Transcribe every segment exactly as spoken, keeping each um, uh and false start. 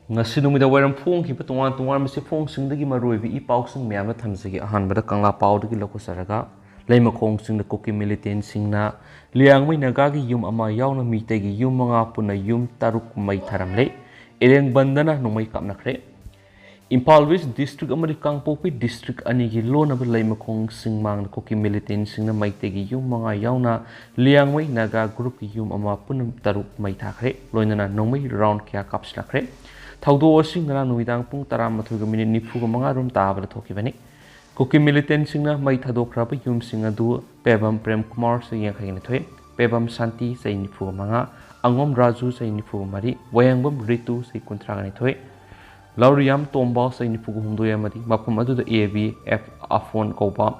ꯉꯁꯤ ꯅꯨꯃꯤꯗꯥꯡ ꯋꯥꯏꯔꯝ ꯐꯣꯡꯈꯤꯕ ꯇꯣꯉꯥꯟ ꯇꯣꯉꯥꯟꯕ ꯆꯦꯐꯣꯡꯁꯤꯡꯗꯒꯤ ꯃꯔꯨꯑꯣꯏꯕ ꯏ ꯄꯥꯎꯁꯤꯡ ꯃꯌꯥꯝ ꯑꯃ ꯊꯝꯖꯒꯦ꯫ ꯑꯍꯥꯟꯕꯗ ꯀꯪꯂꯥ ꯄꯥꯎꯗꯒꯤ ꯂꯧꯈꯠꯆꯔꯒ, ꯂꯩꯃꯈꯣꯡ ꯆꯤꯡꯗ ꯀꯨꯀꯤ ꯃꯤꯂꯤꯇꯦꯟꯁꯤꯡꯅ ꯂꯤꯌꯥꯡꯃꯩ ꯅꯥꯒꯥꯒꯤ ꯌꯨꯝ ꯑꯃ ꯌꯥꯎꯅ ꯃꯤꯇꯩꯒꯤ ꯌꯨꯝ ꯃꯉꯥ ꯄꯨꯟꯅ ꯌꯨꯝ ꯇꯔꯨꯛ ꯃꯩ ꯊꯥꯔꯝꯂꯦ꯫ ꯏꯔꯦꯡꯕꯟꯗꯅ ꯅꯣꯡꯃꯩ ꯀꯥꯞꯅꯈ꯭ꯔꯦ꯫ ꯏꯝꯐꯥꯜ ꯋꯦꯁ ꯗꯤꯁꯇ꯭ꯔꯤꯛ ꯑꯃꯗꯤ ꯀꯥꯡꯄꯣꯛꯄꯤ ꯗꯤꯁꯇ꯭ꯔꯤꯛ ꯑꯅꯤꯒꯤ ꯂꯣꯟꯅꯕ ꯂꯩꯃꯈꯣꯡ ꯆꯤꯡꯃꯥꯡꯗ ꯀꯨꯀꯤ ꯃꯤꯂꯤꯇꯦꯟꯁꯤꯡꯅ ꯃꯩꯇꯩꯒꯤ ꯌꯨꯝ ꯃꯉꯥ ꯌꯥꯎꯅ ꯂꯤꯌꯥꯡꯃꯩ ꯅꯥꯒꯥ ꯒ꯭ꯔꯨꯞꯀꯤ ꯌꯨꯝ ꯑꯃ ꯄꯨꯟꯅ ꯇꯔꯨꯛ ꯃꯩ ꯊꯥꯈ꯭ꯔꯦ꯫ ꯂꯣꯏꯅꯅ ꯅꯣꯡꯃꯩ ꯔꯥꯎꯟ ꯀꯌꯥ ꯀꯥꯞꯁꯤꯜꯂꯛꯈ꯭ꯔꯦ꯫ ꯊꯧꯗꯣꯛ ꯑꯁꯤ ꯉꯔꯥꯡ ꯅꯨꯃꯤꯗꯥꯡ ꯄꯨꯡ ꯇꯔꯥꯃꯥꯊꯣꯏꯒ ꯃꯤꯅꯤꯠ ꯅꯤꯐꯨꯒ ꯃꯉꯥ ꯔꯣꯝ ꯇꯥꯕꯗ ꯊꯣꯛꯈꯤꯕꯅꯤ꯫ ꯀꯨꯀꯤ ꯃꯤꯂꯤꯇꯦꯟꯁꯤꯡꯅ ꯃꯩ ꯊꯥꯗꯣꯛꯈ꯭ꯔꯕ ꯌꯨꯝꯁꯤꯡ ꯑꯗꯨ ꯄꯦꯕꯝ ꯄ꯭ꯔꯦꯝ ꯀꯨꯃꯥꯔ, ꯆꯍꯤ ꯌꯥꯡꯈꯩꯒ ꯅꯤꯊꯣꯏ, ꯄꯦꯕꯝ ꯁꯥꯟꯇꯤ, ꯆꯍꯤ ꯅꯤꯐꯨꯒ ꯃꯉꯥ, ꯑꯉꯣꯝ ꯔꯥꯖꯨ, ꯆꯍꯤ ꯅꯤꯐꯨꯒ ꯃꯔꯤ, ꯋꯥꯌꯦꯡꯕꯝ ꯔꯤꯇꯨ, ꯆꯍꯤ ꯀꯨꯟꯊ꯭ꯔꯥꯒ ꯅꯤꯊꯣꯏ, ꯂꯧꯔꯤꯌꯥꯝ ꯇꯣꯝꯕ, ꯆꯍꯤ ꯅꯤꯐꯨꯒ ꯍꯨꯝꯗꯣꯏ ꯑꯃꯗꯤ ꯃꯐꯝ ꯑꯗꯨꯗ ꯑꯦ ꯕꯤ ꯑꯦꯐ ꯑꯐꯣꯟ ꯀꯧꯕ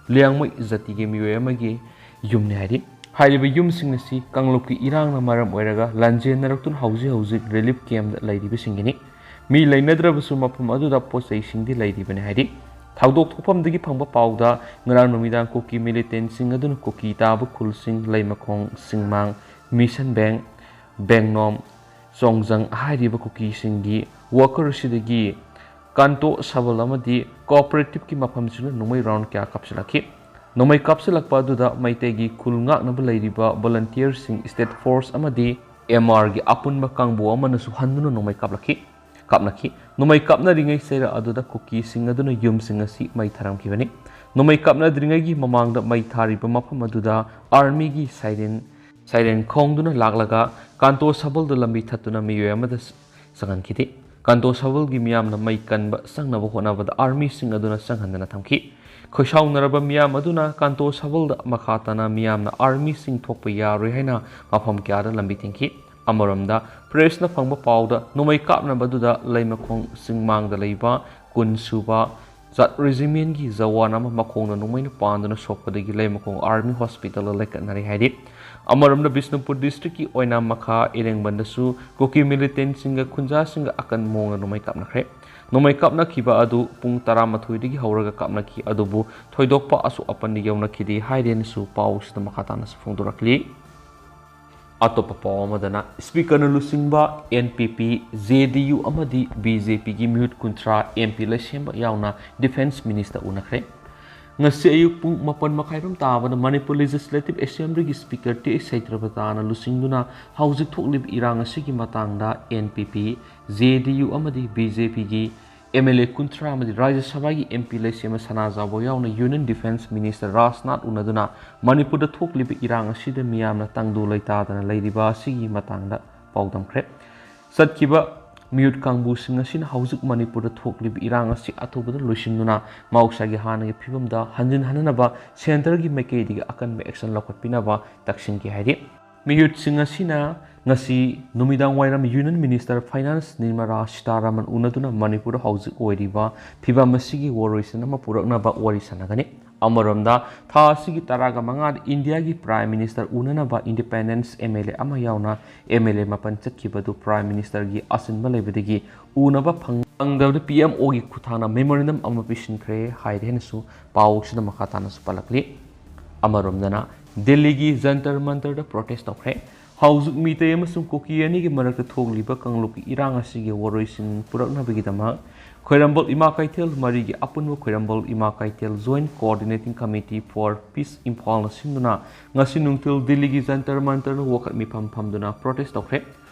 ꯂꯤꯌꯥꯡꯃꯩ ꯖꯥꯇꯤꯒꯤ ꯃꯤꯑꯣꯏ ꯑꯃꯒꯤ ꯌꯨꯝꯅꯤ ꯍꯥꯏꯔꯤ꯫ ꯍꯥꯏꯔꯤꯕ ꯌꯨꯝꯁꯤꯡ ꯑꯁꯤ ꯀꯥꯡꯂꯨꯞꯀꯤ ꯏꯔꯥꯡꯅ ꯃꯔꯝ ꯑꯣꯏꯔꯒ ꯂꯥꯟꯖꯦꯟꯅꯔꯛꯇꯨꯅ ꯍꯧꯖꯤꯛ ꯍꯧꯖꯤꯛ ꯔꯤꯂꯤꯐ ꯀꯦꯝꯞꯇ ꯂꯩꯔꯤꯕꯁꯤꯡꯒꯤꯅꯤ꯫ ꯃꯤ ꯂꯩꯅꯗ꯭ꯔꯕꯁꯨ ꯃꯐꯝ ꯑꯗꯨꯗ ꯄꯣꯠ ꯆꯩꯁꯤꯡꯗꯤ ꯂꯩꯔꯤꯕꯅꯤ ꯍꯥꯏꯔꯤ꯫ ꯊꯧꯗꯣꯛ ꯊꯣꯛꯐꯝꯗꯒꯤ ꯐꯪꯕ ꯄꯥꯎꯗ ꯉꯔꯥꯡ ꯅꯨꯃꯤꯗꯥꯡ ꯀꯨꯀꯤ ꯃꯤꯂꯤꯇꯦꯟꯁꯤꯡ ꯑꯗꯨꯅ ꯀꯨꯀꯤ ꯇꯥꯕ ꯈꯨꯜꯁꯤꯡ ꯂꯩꯃꯈꯣꯡ, ꯆꯤꯡꯃꯥꯡ, ꯃꯤꯁꯟ ꯕꯦꯡ, ꯕꯦꯡꯅꯣꯝ, ꯆꯣꯡꯖꯪ ꯍꯥꯏꯔꯤꯕ ꯀꯨꯀꯤꯁꯤꯡꯒꯤ ꯋꯥꯀꯔ ꯑꯁꯤꯗꯒꯤ ꯀꯥꯟꯇꯣ ꯁꯕꯜ ꯑꯃꯗꯤ ꯀꯣꯑꯣꯄꯔꯦꯇꯤꯚꯀꯤ ꯃꯐꯝꯁꯤꯡꯗ ꯅꯣꯡꯃꯩ ꯔꯥꯎꯟ ꯀꯌꯥ ꯀꯥꯞꯁꯤꯜꯂꯛꯈꯤ꯫ ꯅꯣꯡꯃꯩ ꯀꯥꯞꯁꯤꯜꯂꯛꯄ ꯑꯗꯨꯗ ꯃꯩꯇꯩꯒꯤ ꯈꯨꯜ ꯉꯥꯛꯅꯕ ꯂꯩꯔꯤꯕ ꯚꯣꯂꯟꯇꯤꯌꯔꯁꯤꯡ, ꯁ꯭ꯇꯦꯠ ꯐꯣꯔꯁ ꯑꯃꯗꯤ ꯑꯦꯝ ꯑꯥꯔꯒꯤ ꯑꯄꯨꯟꯕ ꯀꯥꯡꯕꯨ ꯑꯃꯅꯁꯨ ꯍꯟꯗꯨꯅ ꯅꯣꯡꯃꯩ ꯀꯥꯞꯂꯛꯈꯤ, ꯀꯥꯞꯅꯈꯤ꯫ ꯅꯣꯡꯃꯩ ꯀꯥꯞꯅꯔꯤꯉꯩ ꯆꯩꯔꯛ ꯑꯗꯨꯗ ꯀꯨꯀꯤꯁꯤꯡ ꯑꯗꯨꯅ ꯌꯨꯝꯁꯤꯡ ꯑꯁꯤ ꯃꯩ ꯊꯥꯔꯝꯈꯤꯕꯅꯤ꯫ ꯅꯣꯡꯃꯩ ꯀꯥꯞꯅꯗ꯭ꯔꯤꯉꯩꯒꯤ ꯃꯃꯥꯡꯗ ꯃꯩ ꯊꯥꯔꯤꯕ ꯃꯐꯝ ꯑꯗꯨꯗ ꯑꯥꯔꯃꯤꯒꯤ ꯁꯥꯏꯔꯦꯟ, ꯁꯥꯏꯔꯦꯟ ꯈꯣꯡꯗꯨꯅ ꯂꯥꯛꯂꯒ ꯀꯥꯟꯇꯣ ꯁꯕꯜꯗ ꯂꯝꯕꯤ ꯊꯠꯇꯨꯅ ꯃꯤꯑꯣꯏ ꯑꯃꯗ ꯆꯪꯍꯟꯈꯤꯗꯦ꯫ ꯀꯥꯟꯇꯣ ꯁꯕꯜꯒꯤ ꯃꯤꯌꯥꯝꯅ ꯃꯩ ꯀꯟꯕ ꯆꯪꯅꯕ ꯍꯣꯠꯅꯕꯗ ꯑꯥꯔꯃꯤꯁꯤꯡ ꯑꯗꯨꯅ ꯆꯪꯍꯟꯗꯅ ꯊꯝꯈꯤ꯫ ꯈꯣꯏꯁꯥꯎꯅꯔꯕ ꯃꯤꯌꯥꯝ ꯑꯗꯨꯅ ꯀꯥꯟꯇꯣ ꯁꯕꯜꯗ ꯃꯈꯥ ꯇꯥꯅ ꯃꯤꯌꯥꯝꯅ ꯑꯥꯔꯃꯤꯁꯤꯡ ꯊꯣꯛꯄ ꯌꯥꯔꯣꯏ ꯍꯥꯏꯅ ꯃꯐꯝ ꯀꯌꯥꯗ ꯂꯝꯕꯤ ꯊꯤꯡꯈꯤ꯫ ꯑꯃꯔꯣꯝꯗ ꯄ꯭ꯔꯦꯁꯅ ꯐꯪꯕ ꯄꯥꯎꯗ ꯅꯣꯡꯃꯩ ꯀꯥꯞꯅꯕ ꯑꯗꯨꯗ ꯂꯩꯃꯈꯣꯡ ꯆꯤꯡꯃꯥꯡꯗ ꯂꯩꯕ ꯀꯨꯟ ꯁꯨꯕ ꯖꯥꯠ ꯔꯦꯖꯤꯃꯦꯟꯒꯤ ꯖꯋꯥꯟ ꯑꯃ ꯃꯈꯣꯡꯗ ꯅꯣꯡꯃꯩꯅ ꯄꯥꯟꯗꯨꯅ ꯁꯣꯛꯄꯗꯒꯤ ꯂꯩꯃꯈꯣꯡ ꯑꯥꯔꯃꯤ ꯍꯣꯁꯄꯤꯇꯥꯜꯗ ꯂꯩꯈꯠꯅꯔꯦ ꯍꯥꯏꯔꯤ꯫ ꯑꯃꯔꯣꯝꯗ ꯕꯤꯁꯅꯨꯄꯨꯔ ꯗꯤꯁꯇ꯭ꯔꯤꯛꯀꯤ ꯑꯣꯏꯅꯥꯝ ꯃꯈꯥ ꯏꯔꯦꯡꯕꯟꯗꯁꯨ ꯀꯨꯀꯤ ꯃꯤꯂꯤꯇꯦꯟꯁꯤꯡꯒ ꯈꯨꯟꯖꯥꯁꯤꯡꯒ ꯑꯀꯟꯕ ꯃꯑꯣꯡꯗ ꯅꯣꯡꯃꯩ ꯀꯥꯞꯅꯈ꯭ꯔꯦ꯫ ꯅꯣꯡꯃꯩ ꯀꯥꯞꯅꯈꯤꯕ ꯑꯗꯨ ꯄꯨꯡ ꯇꯔꯥꯃꯥꯊꯣꯏꯗꯒꯤ ꯍꯧꯔꯒ ꯀꯥꯞꯅꯈꯤ, ꯑꯗꯨꯕꯨ ꯊꯣꯏꯗꯣꯛꯄ ꯑꯁꯣꯛ ꯑꯄꯟꯗꯤ ꯌꯧꯅꯈꯤꯗꯦ ꯍꯥꯏꯔꯦꯅꯁꯨ ꯄꯥꯎꯁꯤꯗ ꯃꯈꯥ ꯇꯥꯅꯁꯨ ꯐꯣꯡꯗꯣꯔꯛꯂꯤ꯫ ꯑꯇꯣꯞꯄ ꯄꯥꯎ ꯑꯃꯗꯅ, ꯁ꯭ꯄꯤꯀꯔꯅ ꯂꯨꯆꯤꯡꯕ ꯑꯦꯟ ꯄꯤ ꯄꯤ, ꯖꯦ ꯗꯤ ꯌꯨ ꯑꯃꯗꯤ ꯕꯤ ꯖꯦ ꯄꯤꯒꯤ ꯃꯤꯍꯨꯠ ꯀꯨꯟꯊ꯭ꯔꯥ ꯑꯦꯝ ꯄꯤ ꯂꯩꯁꯦꯝꯕ ꯌꯥꯎꯅ ꯗꯤꯐꯦꯟꯁ ꯃꯤꯅꯤꯁꯇꯔ ꯎꯅꯈ꯭ꯔꯦ꯫ ꯉꯁꯤ ꯑꯌꯨꯛ ꯄꯨꯡ ꯃꯥꯄꯟ ꯃꯈꯥꯏꯔꯣꯝ ꯇꯥꯕꯗ ꯃꯅꯤꯄꯨꯔ ꯂꯦꯖꯤꯁꯂꯦꯇꯤꯚ ꯑꯦꯁꯦꯝꯕ꯭ꯂꯤꯒꯤ ꯁ꯭ꯄꯤꯀꯔ ꯇꯦ ꯑꯩꯆ ꯁꯩꯇ꯭ꯔꯕꯇꯥꯅ ꯂꯨꯆꯤꯡꯗꯨꯅ ꯍꯧꯖꯤꯛ ꯊꯣꯛꯂꯤꯕ ꯏꯔꯥꯡ ꯑꯁꯤꯒꯤ ꯃꯇꯥꯡꯗ ꯑꯦꯟ ꯄꯤ ꯄꯤ, ꯖꯦ ꯗꯤ ꯌꯨ ꯑꯃꯗꯤ ꯕꯤ ꯖꯦ ꯄꯤꯒꯤ ꯑꯦꯝ ꯑꯦꯜ ꯑꯦ ꯀꯨꯟꯊ꯭ꯔꯥ ꯑꯃꯗꯤ ꯔꯥꯖ꯭ꯌ ꯁꯚꯥꯒꯤ ꯑꯦꯝ ꯄꯤ ꯂꯩꯁꯦꯝꯕ ꯁꯅꯥꯖꯥꯎꯕ ꯌꯥꯎꯅ ꯌꯨꯅꯤꯌꯟ ꯗꯤꯐꯦꯟꯁ ꯃꯤꯅꯤꯁꯇꯔ ꯔꯥꯖꯅꯥꯊ ꯎꯅꯗꯨꯅ ꯃꯅꯤꯄꯨꯔꯗ ꯊꯣꯛꯂꯤꯕ ꯏꯔꯥꯡ ꯑꯁꯤꯗ ꯃꯤꯌꯥꯝꯅ ꯇꯪꯗꯨ ꯂꯩꯇꯥꯗꯅ ꯂꯩꯔꯤꯕ ꯑꯁꯤꯒꯤ ꯃꯇꯥꯡꯗ ꯄꯥꯎꯗꯝꯈ꯭ꯔꯦ꯫ ꯆꯠꯈꯤꯕ ꯃꯤꯍꯨꯠ ꯀꯥꯡꯕꯨꯁꯤꯡ ꯑꯁꯤꯅ ꯍꯧꯖꯤꯛ ꯃꯅꯤꯄꯨꯔꯗ ꯊꯣꯛꯂꯤꯕ ꯏꯔꯥꯡ ꯑꯁꯤ ꯑꯊꯨꯕꯗ ꯂꯣꯏꯁꯤꯟꯗꯨꯅ ꯃꯍꯧꯁꯥꯒꯤ ꯍꯥꯟꯅꯒꯤ ꯐꯤꯕꯝꯗ ꯍꯟꯖꯤꯟꯍꯟꯅꯕ ꯁꯦꯟꯇꯔꯒꯤ ꯃꯥꯏꯀꯩꯗꯒꯤ ꯑꯀꯟꯕ ꯑꯦꯛꯁꯟ ꯂꯧꯈꯠꯄꯤꯅꯕ ꯇꯛꯁꯤꯟꯈꯤ ꯍꯥꯏꯔꯤ꯫ ꯃꯤꯍꯨꯠꯁꯤꯡ ꯑꯁꯤꯅ ꯉꯁꯤ ꯅꯨꯃꯤꯗꯥꯡ ꯋꯥꯏꯔꯝ union minister finance Nirmala Sitharaman ꯎꯅꯗꯨꯅ ꯃꯅꯤꯄꯨꯔꯗ ꯍꯧꯖꯤꯛ ꯑꯣꯏꯔꯤꯕ ꯐꯤꯕꯝ ꯑꯁꯤꯒꯤ ꯋꯥꯔꯣꯏꯁꯤꯟ ꯑꯃ ꯄꯨꯔꯛꯅꯕ ꯋꯥꯔꯤ ꯁꯥꯟꯅꯒꯅꯤ꯫ ꯑꯃꯔꯣꯝꯗ, ꯊꯥ ꯑꯁꯤꯒꯤ ꯇꯔꯥꯒ ꯃꯉꯥꯗ ꯏꯟꯗꯤꯌꯥꯒꯤ ꯄ꯭ꯔꯥꯏꯝ ꯃꯤꯅꯤꯁꯇꯔ ꯎꯅꯅꯕ ꯏꯟꯗꯤꯄꯦꯟꯗꯦꯟꯁ ꯑꯦꯝ ꯑꯦꯜ ꯑꯦ ꯑꯃ ꯌꯥꯎꯅ ꯑꯦꯝ ꯑꯦꯜ ꯑꯦ ꯃꯥꯄꯟ ꯆꯠꯈꯤꯕꯗꯨ ꯄ꯭ꯔꯥꯏꯝ ꯃꯤꯅꯤꯁꯇꯔꯒꯤ ꯑꯆꯤꯟꯕ ꯂꯩꯕꯗꯒꯤ ꯎꯅꯕ ꯐꯪꯗꯕꯗ ꯄꯤ ꯑꯦꯝ ꯑꯣꯒꯤ ꯈꯨꯠꯊꯥꯡꯗ ꯃꯦꯃꯣꯔꯦꯟꯗꯝ ꯑꯃ ꯄꯤꯁꯤꯟꯈ꯭ꯔꯦ ꯍꯥꯏꯔꯦ ꯍꯥꯏꯅꯁꯨ ꯄꯥꯎ ꯑꯁꯤꯗ ꯃꯈꯥ ꯇꯥꯅꯁꯨ ꯄꯜꯂꯛꯂꯤ꯫ ꯑꯃꯔꯣꯝꯗꯅ, ꯗꯤꯜꯂꯤꯒꯤ ꯖꯟꯇꯔ ꯃꯟꯇꯔꯗ ꯄ꯭ꯔꯣꯇꯦꯁ ꯇꯧꯈ꯭ꯔꯦ꯫ ꯍꯧꯖꯤꯛ ꯃꯤꯇꯩ ꯑꯃꯁꯨꯡ ꯀꯨꯀꯤ ꯑꯅꯤꯒꯤ ꯃꯔꯛꯇ ꯊꯣꯛꯂꯤꯕ ꯀꯥꯡꯂꯨꯞꯀꯤ ꯏꯔꯥꯡ ꯑꯁꯤꯒꯤ ꯋꯥꯔꯣꯏꯁꯤꯟ ꯄꯨꯔꯛꯅꯕꯒꯤꯗꯃꯛ ꯈ꯭ꯋꯥꯏꯔꯝꯕꯟ ꯏꯃꯥ ꯀꯩꯊꯦꯜ ꯃꯔꯤꯒꯤ ꯑꯄꯨꯟꯕ ꯈ꯭ꯋꯥꯏꯔꯝꯕꯟ ꯏꯃꯥ ꯀꯩꯊꯦꯜ Joint Coordinating Committee for Peace ꯏꯝꯐꯥꯜꯅ ꯁꯤꯟꯗꯨꯅ ꯉꯁꯤ ꯅꯨꯡꯊꯤꯜ ꯗꯤꯜꯂꯤꯒꯤ ꯖꯟꯇꯔ ꯃꯟꯇꯔꯗ ꯋꯥꯀꯠ ꯃꯤꯐꯝ ꯐꯝꯗꯨꯅ ꯄ꯭ꯔꯣꯇꯦꯁ ꯇꯧꯈ꯭ꯔꯦ꯫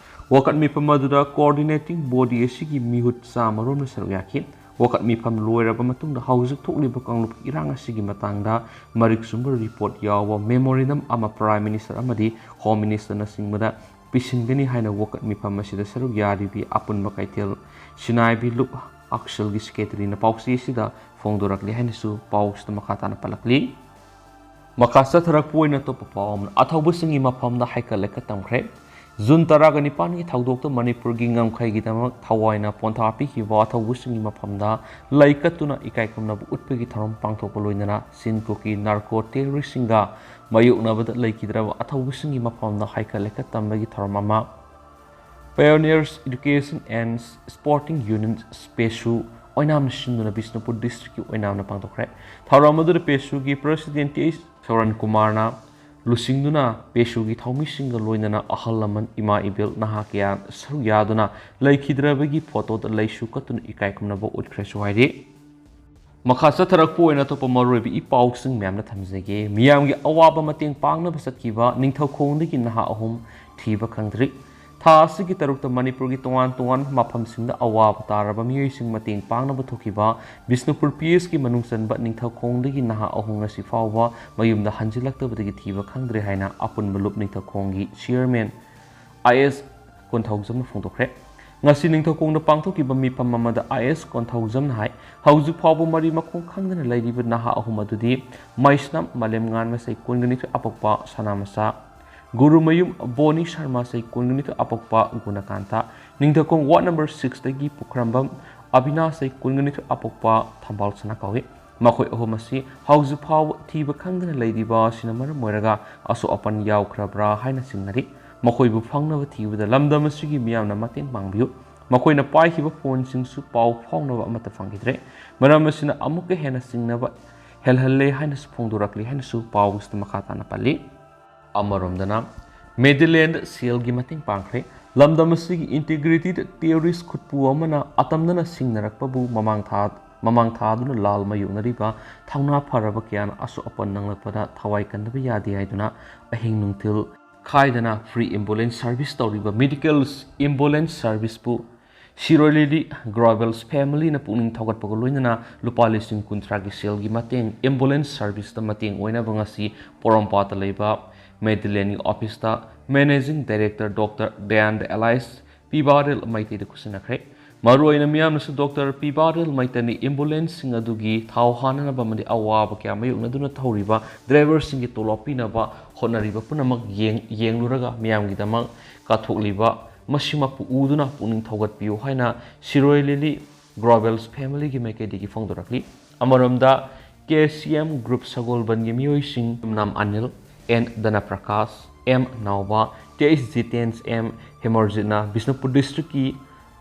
ꯋꯥꯀꯠ ꯃꯤꯐꯝ ꯑꯗꯨꯗ ꯀꯣꯑꯣꯔꯗꯤꯅꯦꯇꯤꯡ ꯕꯣꯗꯤ ꯑꯁꯤꯒꯤ ꯃꯤꯍꯨꯠ ꯆꯥꯃꯔꯣꯝꯅ ꯁꯔꯨꯛ ꯌꯥꯈꯤ꯫ ꯋꯥꯀꯠ ꯃꯤꯐꯝ ꯂꯣꯏꯔꯕ ꯃꯇꯨꯡꯗ ꯍꯧꯖꯤꯛ ꯊꯣꯛꯂꯤꯕ ꯀꯥꯡꯂꯨꯞꯀꯤ ꯏꯔꯥꯡ ꯑꯁꯤꯒꯤ ꯃꯇꯥꯡꯗ ꯃꯔꯤꯛ ꯆꯨꯝꯕ ꯔꯤꯄꯣꯔꯠ ꯌꯥꯎꯕ ꯃꯦꯃꯣꯔꯦꯟꯗꯝ ꯑꯃ ꯄ꯭ꯔꯥꯏꯝ ꯃꯤꯅꯤꯁꯇꯔ ꯑꯃꯗꯤ ꯍꯣꯝ ꯃꯤꯅꯤꯁꯇꯔꯅꯆꯤꯡꯕꯗ ꯄꯤꯁꯤꯟꯒꯅꯤ ꯍꯥꯏꯅ ꯋꯥꯀꯠ ꯃꯤꯐꯝ ꯑꯁꯤꯗ ꯁꯔꯨꯛ ꯌꯥꯔꯤꯕꯤ ꯑꯄꯨꯟꯕ ꯀꯩꯊꯦꯜ ꯁꯤꯅꯥꯏꯕꯤ ꯂꯨꯞ ꯑꯛꯁꯦꯜꯒꯤ ꯁꯦꯀ꯭ꯔꯦꯇꯔꯤꯅ ꯄꯥꯎꯆꯦ ꯑꯁꯤꯗ ꯐꯣꯡꯗꯣꯔꯛꯂꯤ ꯍꯥꯏꯅꯁꯨ ꯄꯥꯎ ꯑꯁꯤꯗ ꯃꯈꯥ ꯇꯥꯅ ꯄꯜꯂꯛꯂꯤ꯫ ꯃꯈꯥ ꯆꯠꯊꯔꯛꯄ ꯑꯣꯏꯅ ꯑꯇꯣꯞꯄ ꯄꯥꯎ ꯑꯃꯅ, ꯑꯊꯧꯕꯁꯤꯡꯒꯤ ꯃꯐꯝꯗ ꯍꯩꯀꯠ ꯂꯩꯀꯠ ꯇꯝꯈ꯭ꯔꯦ꯫ ꯖꯨꯟ ꯇꯔꯥꯒ ꯅꯤꯄꯥꯟꯒꯤ ꯊꯧꯗꯣꯛꯇ ꯃꯅꯤꯄꯨꯔꯒꯤ ꯉꯝꯈꯩꯒꯤꯗꯃꯛ ꯊꯋꯥꯏꯅ ꯄꯣꯟꯊꯥ ꯄꯤꯈꯤꯕ ꯑꯊꯧꯕꯁꯤꯡꯒꯤ ꯃꯐꯝꯗ ꯂꯩ ꯀꯠꯇꯨꯅ ꯏꯀꯥꯏ ꯈꯨꯝꯅꯕ ꯎꯠꯄꯒꯤ ꯊꯧꯔꯝ ꯄꯥꯡꯊꯣꯛꯄ ꯂꯣꯏꯅꯅ ꯆꯤꯟ ꯀꯨꯀꯤ ꯅꯥꯔꯀꯣ ꯇꯦꯔꯣꯔꯤꯁꯁꯤꯡꯒ ꯃꯥꯌꯣꯛꯅꯕꯗ ꯂꯩꯈꯤꯗ꯭ꯔꯕ ꯑꯊꯧꯕꯁꯤꯡꯒꯤ ꯃꯐꯝꯗ ꯍꯩꯀꯠ ꯂꯩꯀꯠ ꯇꯝꯕꯒꯤ ꯊꯧꯔꯝ ꯑꯃ Pioneers Education and Sporting Union, ꯄꯦꯁꯨ, ꯑꯣꯏꯅꯥꯝꯅ ꯁꯤꯟꯗꯨꯅ ꯕꯤꯁꯅꯨꯄꯨꯔ ꯗꯤꯁꯇ꯭ꯔꯤꯛꯀꯤ ꯑꯣꯏꯅꯥꯝꯅ ꯄꯥꯡꯊꯣꯛꯈ꯭ꯔꯦ꯫ ꯊꯧꯔꯝ ꯑꯗꯨꯗ ꯄꯦꯁꯨꯒꯤ ꯄ꯭ꯔꯁꯤꯗꯦꯟ ꯇꯤ ꯑꯩꯆ ꯁꯣꯔꯟ ꯀꯨꯃꯥꯔꯅ ꯂꯨꯆꯤꯡꯗꯨꯅ ꯄꯦꯁꯨꯒꯤ ꯊꯧꯃꯤꯁꯤꯡꯒ ꯂꯣꯏꯅꯅ ꯑꯍꯜ ꯂꯃꯟ, ꯏꯃꯥ ꯏꯕꯦꯜ, ꯅꯍꯥ ꯀꯌꯥ ꯁꯔꯨꯛ ꯌꯥꯗꯨꯅ ꯂꯩꯈꯤꯗ꯭ꯔꯕꯒꯤ ꯐꯣꯇꯣꯗ ꯂꯩꯁꯨ ꯀꯠꯇꯨꯅ ꯏꯀꯥꯏ ꯈꯨꯝꯅꯕ ꯎꯠꯈ꯭ꯔꯦꯁꯨ ꯍꯥꯏꯔꯤ꯫ ꯃꯈꯥ ꯆꯠꯊꯔꯛꯄ ꯑꯣꯏꯅ ꯑꯇꯣꯞꯄ ꯃꯔꯨꯑꯣꯏꯕ ꯏ ꯄꯥꯎꯁꯤꯡ ꯃꯌꯥꯝꯅ ꯊꯝꯖꯒꯦ꯫ ꯃꯤꯌꯥꯝꯒꯤ ꯑꯋꯥꯕ ꯃꯇꯦꯡ ꯄꯥꯡꯅꯕ ꯆꯠꯈꯤꯕ ꯅꯤꯡꯊꯧꯈꯣꯡꯗꯒꯤ ꯅꯍꯥ ꯑꯍꯨꯝ ꯊꯤꯕ ꯈꯪꯗ꯭ꯔꯤ꯫ ꯊꯥ ꯑꯁꯤꯒꯤ ꯇꯔꯨꯛꯇ ꯃꯅꯤꯄꯨꯔꯒꯤ ꯇꯣꯉꯥꯟ ꯇꯣꯉꯥꯟꯕ ꯃꯐꯝꯁꯤꯡꯗ ꯑꯋꯥꯕ ꯇꯥꯔꯕ ꯃꯤꯑꯣꯏꯁꯤꯡ ꯃꯇꯦꯡ ꯄꯥꯡꯅꯕ ꯊꯣꯛꯈꯤꯕ ꯕꯤꯁꯅꯨꯄꯨꯔ ꯄꯤ ꯑꯦꯁꯀꯤ ꯃꯅꯨꯡ ꯆꯟꯕ ꯅꯤꯡꯊꯧꯈꯣꯡꯗꯒꯤ ꯅꯍꯥ ꯑꯍꯨꯝ ꯉꯁꯤ ꯐꯥꯎꯕ ꯃꯌꯨꯝꯗ ꯍꯟꯖꯤꯜꯂꯛꯇꯕꯗꯒꯤ ꯊꯤꯕ ꯈꯪꯗ꯭ꯔꯦ ꯍꯥꯏꯅ ꯑꯄꯨꯟꯕ ꯂꯨꯞ ꯅꯤꯡꯊꯧꯈꯣꯡꯒꯤ ꯆꯤꯌꯔꯃꯦꯟ ꯑꯥꯏ ꯑꯦꯁ ꯀꯣꯟꯊꯧꯖꯝꯅ ꯐꯣꯡꯗꯣꯛꯈ꯭ꯔꯦ꯫ ꯉꯁꯤ ꯅꯤꯡꯊꯧꯈꯣꯡꯗ ꯄꯥꯡꯊꯣꯛꯈꯤꯕ ꯃꯤꯐꯝ ꯑꯃꯗ ꯑꯥꯏ ꯑꯦꯁ ꯀꯣꯟꯊꯧꯖꯝꯅ ꯍꯥꯏ, ꯍꯧꯖꯤꯛ ꯐꯥꯎꯕ ꯃꯔꯤ ꯃꯈꯣꯡ ꯈꯪꯗꯅ ꯂꯩꯔꯤꯕ ꯅꯍꯥ ꯑꯍꯨꯝ ꯑꯗꯨꯗꯤ ꯃꯩꯁꯅꯥꯝ ꯃꯥꯂꯦꯝꯉꯥꯟꯕ ꯆꯍꯤ ꯀꯨꯟꯒ ꯅꯤꯊꯣꯏ ꯑꯄꯣꯛꯄ ꯁꯅꯥꯃꯆꯥ, ꯒꯨꯔꯨꯃꯌꯨꯝ ꯕꯣꯅꯤ ꯁꯔꯃꯥ ꯆꯍꯤ ꯀꯨꯟꯒ ꯅꯤꯊꯣꯏ ꯑꯄꯣꯛꯄ ꯒꯨꯅꯀꯥꯟꯇ, ꯅꯤꯡꯊꯧꯈꯣꯡ ꯋꯥꯔꯗ ꯅꯝꯕꯔ ꯁꯤꯛꯁꯇꯒꯤ ꯄꯨꯈ꯭ꯔꯝꯕꯝ ꯑꯕꯤꯅꯥꯁ ꯆꯍꯤ ꯀꯨꯟꯒ ꯅꯤꯊꯣꯏ ꯑꯄꯣꯛꯄ ꯊꯝꯕꯥꯜ ꯁꯅꯥ ꯀꯧꯏ꯫ ꯃꯈꯣꯏ ꯑꯍꯨꯝ ꯑꯁꯤ ꯍꯧꯖꯤꯛ ꯐꯥꯎꯕ ꯊꯤꯕ ꯈꯪꯗꯅ ꯂꯩꯔꯤꯕ ꯑꯁꯤꯅ ꯃꯔꯝ ꯑꯣꯏꯔꯒ ꯑꯁꯣꯛ ꯑꯄꯟ ꯌꯥꯎꯈ꯭ꯔꯕ꯭ꯔꯥ ꯍꯥꯏꯅ ꯆꯤꯡꯅꯔꯤ꯫ ꯃꯈꯣꯏꯕꯨ ꯐꯪꯅꯕ ꯊꯤꯕꯗ ꯂꯝꯗꯝ ꯑꯁꯤꯒꯤ ꯃꯤꯌꯥꯝꯅ ꯃꯇꯦꯡ ꯄꯥꯡꯕꯤꯌꯨ꯫ ꯃꯈꯣꯏꯅ ꯄꯥꯏꯈꯤꯕ ꯐꯣꯟꯁꯤꯡꯁꯨ ꯄꯥꯎ ꯐꯥꯎꯅꯕ ꯑꯃꯠꯇ ꯐꯪꯈꯤꯗ꯭ꯔꯦ꯫ ꯃꯔꯝ ꯑꯁꯤꯅ ꯑꯃꯨꯛꯀ ꯍꯦꯟꯅ ꯆꯤꯡꯅꯕ ꯍꯦꯜꯍꯜꯂꯦ ꯍꯥꯏꯅꯁꯨ ꯐꯣꯡꯗꯣꯔꯛꯂꯤ ꯍꯥꯏꯅꯁꯨ ꯄꯥꯎꯁꯤꯗ ꯃꯈꯥ ꯇꯥꯅ ꯄꯜꯂꯤ꯫ ꯑꯃꯔꯣꯝꯗꯅ ꯃꯦꯗꯤꯂꯦꯟꯗ ꯁꯦꯜꯒꯤ ꯃꯇꯦꯡ ꯄꯥꯡꯈ꯭ꯔꯦ꯫ ꯂꯝꯗꯝ ꯑꯁꯤꯒꯤ ꯏꯟꯇꯤꯒ꯭ꯔꯤꯇꯤꯗ ꯇꯦꯔꯣꯔꯤꯁ ꯈꯨꯠꯄꯨ ꯑꯃꯅ ꯑꯇꯝꯅꯅ ꯁꯤꯡꯅꯔꯛꯄꯕꯨ ꯃꯃꯥꯡ ꯊꯥ, ꯃꯃꯥꯡ ꯊꯥꯗꯨꯅ ꯂꯥꯜ ꯃꯥꯌꯣꯛꯅꯔꯤꯕ ꯊꯧꯅꯥ ꯐꯔꯕ ꯀꯌꯥꯅ ꯑꯁꯣꯛ ꯑꯄꯟ ꯅꯪꯂꯛꯄꯗ ꯊꯋꯥꯏ ꯀꯟꯗꯕ ꯌꯥꯗꯦ ꯍꯥꯏꯗꯨꯅ ꯑꯍꯤꯡ ꯅꯨꯡꯊꯤꯜ ꯈꯥꯏꯗꯅ ꯐ꯭ꯔꯤ ꯑꯦꯝꯕꯨꯂꯦꯟꯁ ꯁꯔꯚꯤꯁ ꯇꯧꯔꯤꯕ ꯃꯦꯗꯤꯀꯦꯜ ꯑꯦꯝꯕꯨꯂꯦꯟꯁ ꯁꯔꯚꯤꯁꯄꯨ ꯁꯤꯔꯣꯏ ꯂꯤꯂꯤ ꯒ꯭ꯔꯣꯕꯦꯜꯁ ꯐꯦꯃꯤꯂꯤꯅ ꯄꯨꯛꯅꯤꯡ ꯊꯧꯒꯠꯄꯒ ꯂꯣꯏꯅꯅ ꯂꯨꯄꯥ ꯂꯤꯁꯤꯡ ꯀꯨꯟꯊ꯭ꯔꯥꯒꯤ ꯁꯦꯜꯒꯤ ꯃꯇꯦꯡ ꯑꯦꯝꯕꯨꯂꯦꯟꯁ ꯁꯔꯚꯤꯁꯇ ꯃꯇꯦꯡ ꯑꯣꯏꯅꯕ ꯉꯁꯤ ꯄꯣꯔꯣꯝꯄꯥꯠꯇ ꯂꯩꯕ ꯃꯦꯗꯤꯂꯦꯟꯒꯤ ꯑꯣꯐꯤꯁꯇ ꯃꯦꯅꯦꯖꯤꯡ ꯗꯥꯏꯔꯦꯛꯇꯔ ꯗꯣꯛꯇꯔ ꯗꯌꯥꯟꯗ ꯑꯦꯂꯥꯏꯁ ꯄꯤꯕꯥꯔꯦꯜ ꯃꯩꯇꯩꯗ ꯈꯨꯠꯁꯤꯟꯅꯈ꯭ꯔꯦ꯫ ꯃꯔꯨꯑꯣꯏꯅ ꯃꯤꯌꯥꯝꯅꯁꯨ ꯗꯣꯛꯇꯔ ꯄꯤꯕꯥꯔꯦꯜ ꯃꯩꯇꯩꯅ ꯑꯦꯝꯕꯨꯂꯦꯟꯁꯁꯤꯡ ꯑꯗꯨꯒꯤ ꯊꯥꯎ ꯍꯥꯟꯅꯅꯕ ꯑꯃꯗꯤ ꯑꯋꯥꯕ ꯀꯌꯥ ꯃꯥꯌꯣꯛꯅꯗꯨꯅ ꯊꯧꯔꯤꯕ ꯗ꯭ꯔꯥꯏꯚꯔꯁꯤꯡꯒꯤ ꯇꯣꯂꯣꯞ ꯄꯤꯅꯕ ꯍꯣꯠꯅꯔꯤꯕ ꯄꯨꯝꯅꯃꯛ ꯌꯦꯡ-, ꯌꯦꯡꯂꯨꯔꯒ ꯃꯤꯌꯥꯝꯒꯤꯗꯃꯛ ꯀꯠꯊꯣꯛꯂꯤꯕ ꯃꯁꯤꯃꯛꯄꯨ ꯎꯗꯨꯅ ꯄꯨꯛꯅꯤꯡ ꯊꯧꯒꯠꯄꯤꯌꯨ ꯍꯥꯏꯅ ꯁꯤꯔꯣꯏ ꯂꯤꯂꯤ ꯒ꯭ꯔꯣꯕꯦꯜꯁ ꯐꯦꯃꯤꯂꯤꯒꯤ ꯃꯥꯏꯀꯩꯗꯒꯤ ꯐꯣꯡꯗꯣꯔꯛꯂꯤ꯫ ꯑꯃꯔꯣꯝꯗ ꯀꯦ ꯁꯤ ꯑꯦꯝ ꯒ꯭ꯔꯨꯞ ꯁꯒꯣꯜꯕꯟꯒꯤ ꯃꯤꯑꯣꯏꯁꯤꯡ ꯌꯨꯝꯅꯥꯝ ꯑꯅꯤꯜ, ꯑꯦꯟ ꯙꯅꯄ꯭ꯔꯀꯥꯁ, ꯑꯦꯝ ꯅꯥꯎꯕ, ꯇꯦ ꯑꯩꯆ ꯖꯤꯇꯦꯟꯁ, ꯑꯦꯝ ꯍꯦꯃꯔꯖꯤꯠꯅ ꯕꯤꯁꯅꯨꯄꯨꯔ ꯗꯤꯁꯇ꯭ꯔꯤꯛꯀꯤ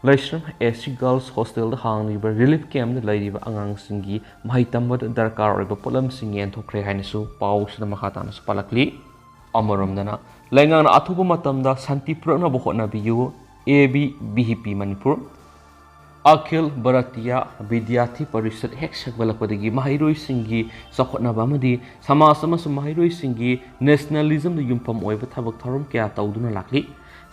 ꯂꯩꯁ꯭ꯔꯝ ꯑꯦ ꯁꯤ ꯒꯔꯜꯁ ꯍꯣꯁꯇꯦꯜꯗ ꯍꯥꯡꯂꯤꯕ ꯔꯤꯂꯤꯐ ꯀꯦꯝꯞꯇ ꯂꯩꯔꯤꯕ ꯑꯉꯥꯡꯁꯤꯡꯒꯤ ꯃꯍꯩ ꯇꯝꯕꯗ ꯗꯔꯀꯥꯔ ꯑꯣꯏꯕ ꯄꯣꯠꯂꯝꯁꯤꯡ ꯌꯦꯟꯊꯣꯛꯈ꯭ꯔꯦ ꯍꯥꯏꯅꯁꯨ ꯄꯥꯎꯁꯤꯗ ꯃꯈꯥ ꯇꯥꯅꯁꯨ ꯄꯥꯜꯂꯛꯂꯤ꯫ ꯑꯃꯔꯣꯝꯗꯅ ꯂꯩꯉꯥꯛꯅ ꯑꯊꯨꯕ ꯃꯇꯝꯗ ꯁꯥꯟꯇꯤ ꯄꯨꯔꯛꯅꯕ ꯍꯣꯠꯅꯕꯤꯌꯨ, A B V P Manipur. Akhil Bharatiya Vidyarthi Parishad ꯍꯦꯛ ꯁꯦꯝꯒꯠꯂꯛꯄꯗꯒꯤ ꯃꯍꯩꯔꯣꯏꯁꯤꯡꯒꯤ ꯆꯥꯎꯈꯠꯅꯕ ꯑꯃꯗꯤ ꯁꯃꯥꯖ ꯑꯃꯁꯨꯡ ꯃꯍꯩꯔꯣꯏꯁꯤꯡꯒꯤ ꯅꯦꯁꯅꯦꯂꯤꯖꯝꯗ ꯌꯨꯝꯐꯝ ꯑꯣꯏꯕ ꯊꯕꯛ ꯊꯧꯔꯝ ꯀꯌꯥ ꯇꯧꯗꯨꯅ ꯂꯥꯛꯂꯤ꯫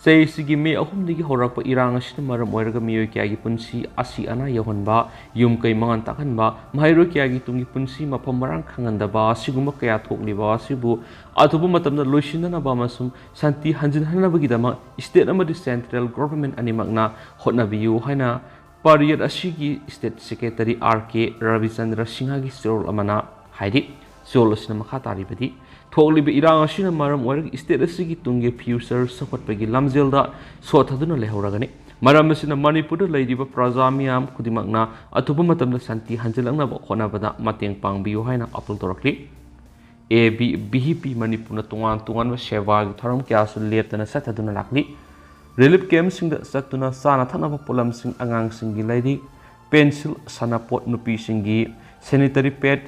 ꯆꯍꯤꯁꯤꯒꯤ ꯃꯦ ꯑꯍꯨꯝꯗꯒꯤ ꯍꯧꯔꯛꯄ ꯏꯔꯥꯡ ꯑꯁꯤꯅ ꯃꯔꯝ ꯑꯣꯏꯔꯒ ꯃꯤꯑꯣꯏ ꯀꯌꯥꯒꯤ ꯄꯨꯟꯁꯤ ꯑꯁꯤ ꯑꯅꯥ ꯌꯧꯍꯟꯕ, ꯌꯨꯝ ꯀꯩ ꯃꯥꯡꯍꯟ ꯇꯥꯛꯍꯟꯕ, ꯃꯍꯩꯔꯣꯏ ꯀꯌꯥꯒꯤ ꯇꯨꯡꯒꯤ ꯄꯨꯟꯁꯤ ꯃꯐꯝ ꯃꯔꯥꯡ ꯈꯪꯍꯟꯗꯕ ꯑꯁꯤꯒꯨꯝꯕ ꯀꯌꯥ ꯊꯣꯛꯂꯤꯕ ꯑꯁꯤꯕꯨ ꯑꯊꯨꯕ ꯃꯇꯝꯗ ꯂꯣꯏꯁꯤꯟꯅꯅꯕ ꯑꯃꯁꯨꯡ ꯁꯥꯟꯇꯤ ꯍꯟꯖꯤꯟꯍꯟꯅꯕꯒꯤꯗꯃꯛ state ꯑꯃꯗꯤ central government ꯑꯅꯤꯃꯛꯅ ꯍꯣꯠꯅꯕꯤꯌꯨ ꯍꯥꯏꯅ ꯄꯥꯔꯤꯌꯠ ꯑꯁꯤꯒꯤ state secretary ꯑꯥꯔ ꯀꯦ ꯔꯕꯤꯆꯟꯗ꯭ꯔ ꯁꯤꯡꯍꯒꯤ ꯆꯦꯔꯣꯜ ꯑꯃꯅ ꯍꯥꯏꯔꯤ꯫ ꯆꯦꯔꯣꯜ ꯑꯁꯤꯅ ꯃꯈꯥ ꯇꯥꯔꯤꯕꯗꯤ, ꯊꯣꯛꯂꯤꯕ ꯏꯔꯥꯡ ꯑꯁꯤꯅ ꯃꯔꯝ ꯑꯣꯏꯔꯒ state ꯑꯁꯤꯒꯤ ꯇꯨꯡꯒꯤ future ꯆꯥꯎꯈꯠꯄꯒꯤ ꯂꯝꯖꯦꯜꯗ ꯁꯣꯠꯊꯗꯨꯅ ꯂꯩꯍꯧꯔꯒꯅꯤ꯫ ꯃꯔꯝ ꯑꯁꯤꯅ ꯃꯅꯤꯄꯨꯔꯗ ꯂꯩꯔꯤꯕ ꯄ꯭ꯔꯖꯥ ꯃꯤꯌꯥꯝ ꯈꯨꯗꯤꯡꯃꯛꯅ ꯑꯊꯨꯕ ꯃꯇꯝꯗ ꯁꯥꯟꯇꯤ ꯍꯟꯖꯤꯜꯂꯛꯅꯕ ꯍꯣꯠꯅꯕꯗ ꯃꯇꯦꯡ ꯄꯥꯡꯕꯤꯌꯨ ꯍꯥꯏꯅ appeal ꯇꯧꯔꯛꯂꯤ꯫ ꯑꯦ ꯕꯤ ꯚꯤ ꯄꯤ ꯃꯅꯤꯄꯨꯔꯅ ꯇꯣꯉꯥꯟ ꯇꯣꯉꯥꯟꯕ ꯁꯦꯕꯥꯒꯤ ꯊꯧꯔꯝ ꯀꯌꯥꯁꯨ ꯂꯦꯞꯇꯅ ꯆꯠꯊꯗꯨꯅ ꯂꯥꯛꯂꯤ꯫ Relief campꯁꯤꯡꯗ ꯆꯠꯇꯨꯅ ꯆꯥꯅ ꯊꯛꯅꯕ ꯄꯣꯠꯂꯝꯁꯤꯡ, ꯑꯉꯥꯡꯁꯤꯡꯒꯤ ꯂꯥꯏꯔꯤꯛ, pencil, ꯁꯥꯟꯅꯄꯣꯠ, ꯅꯨꯄꯤꯁꯤꯡꯒꯤ sanitary pad,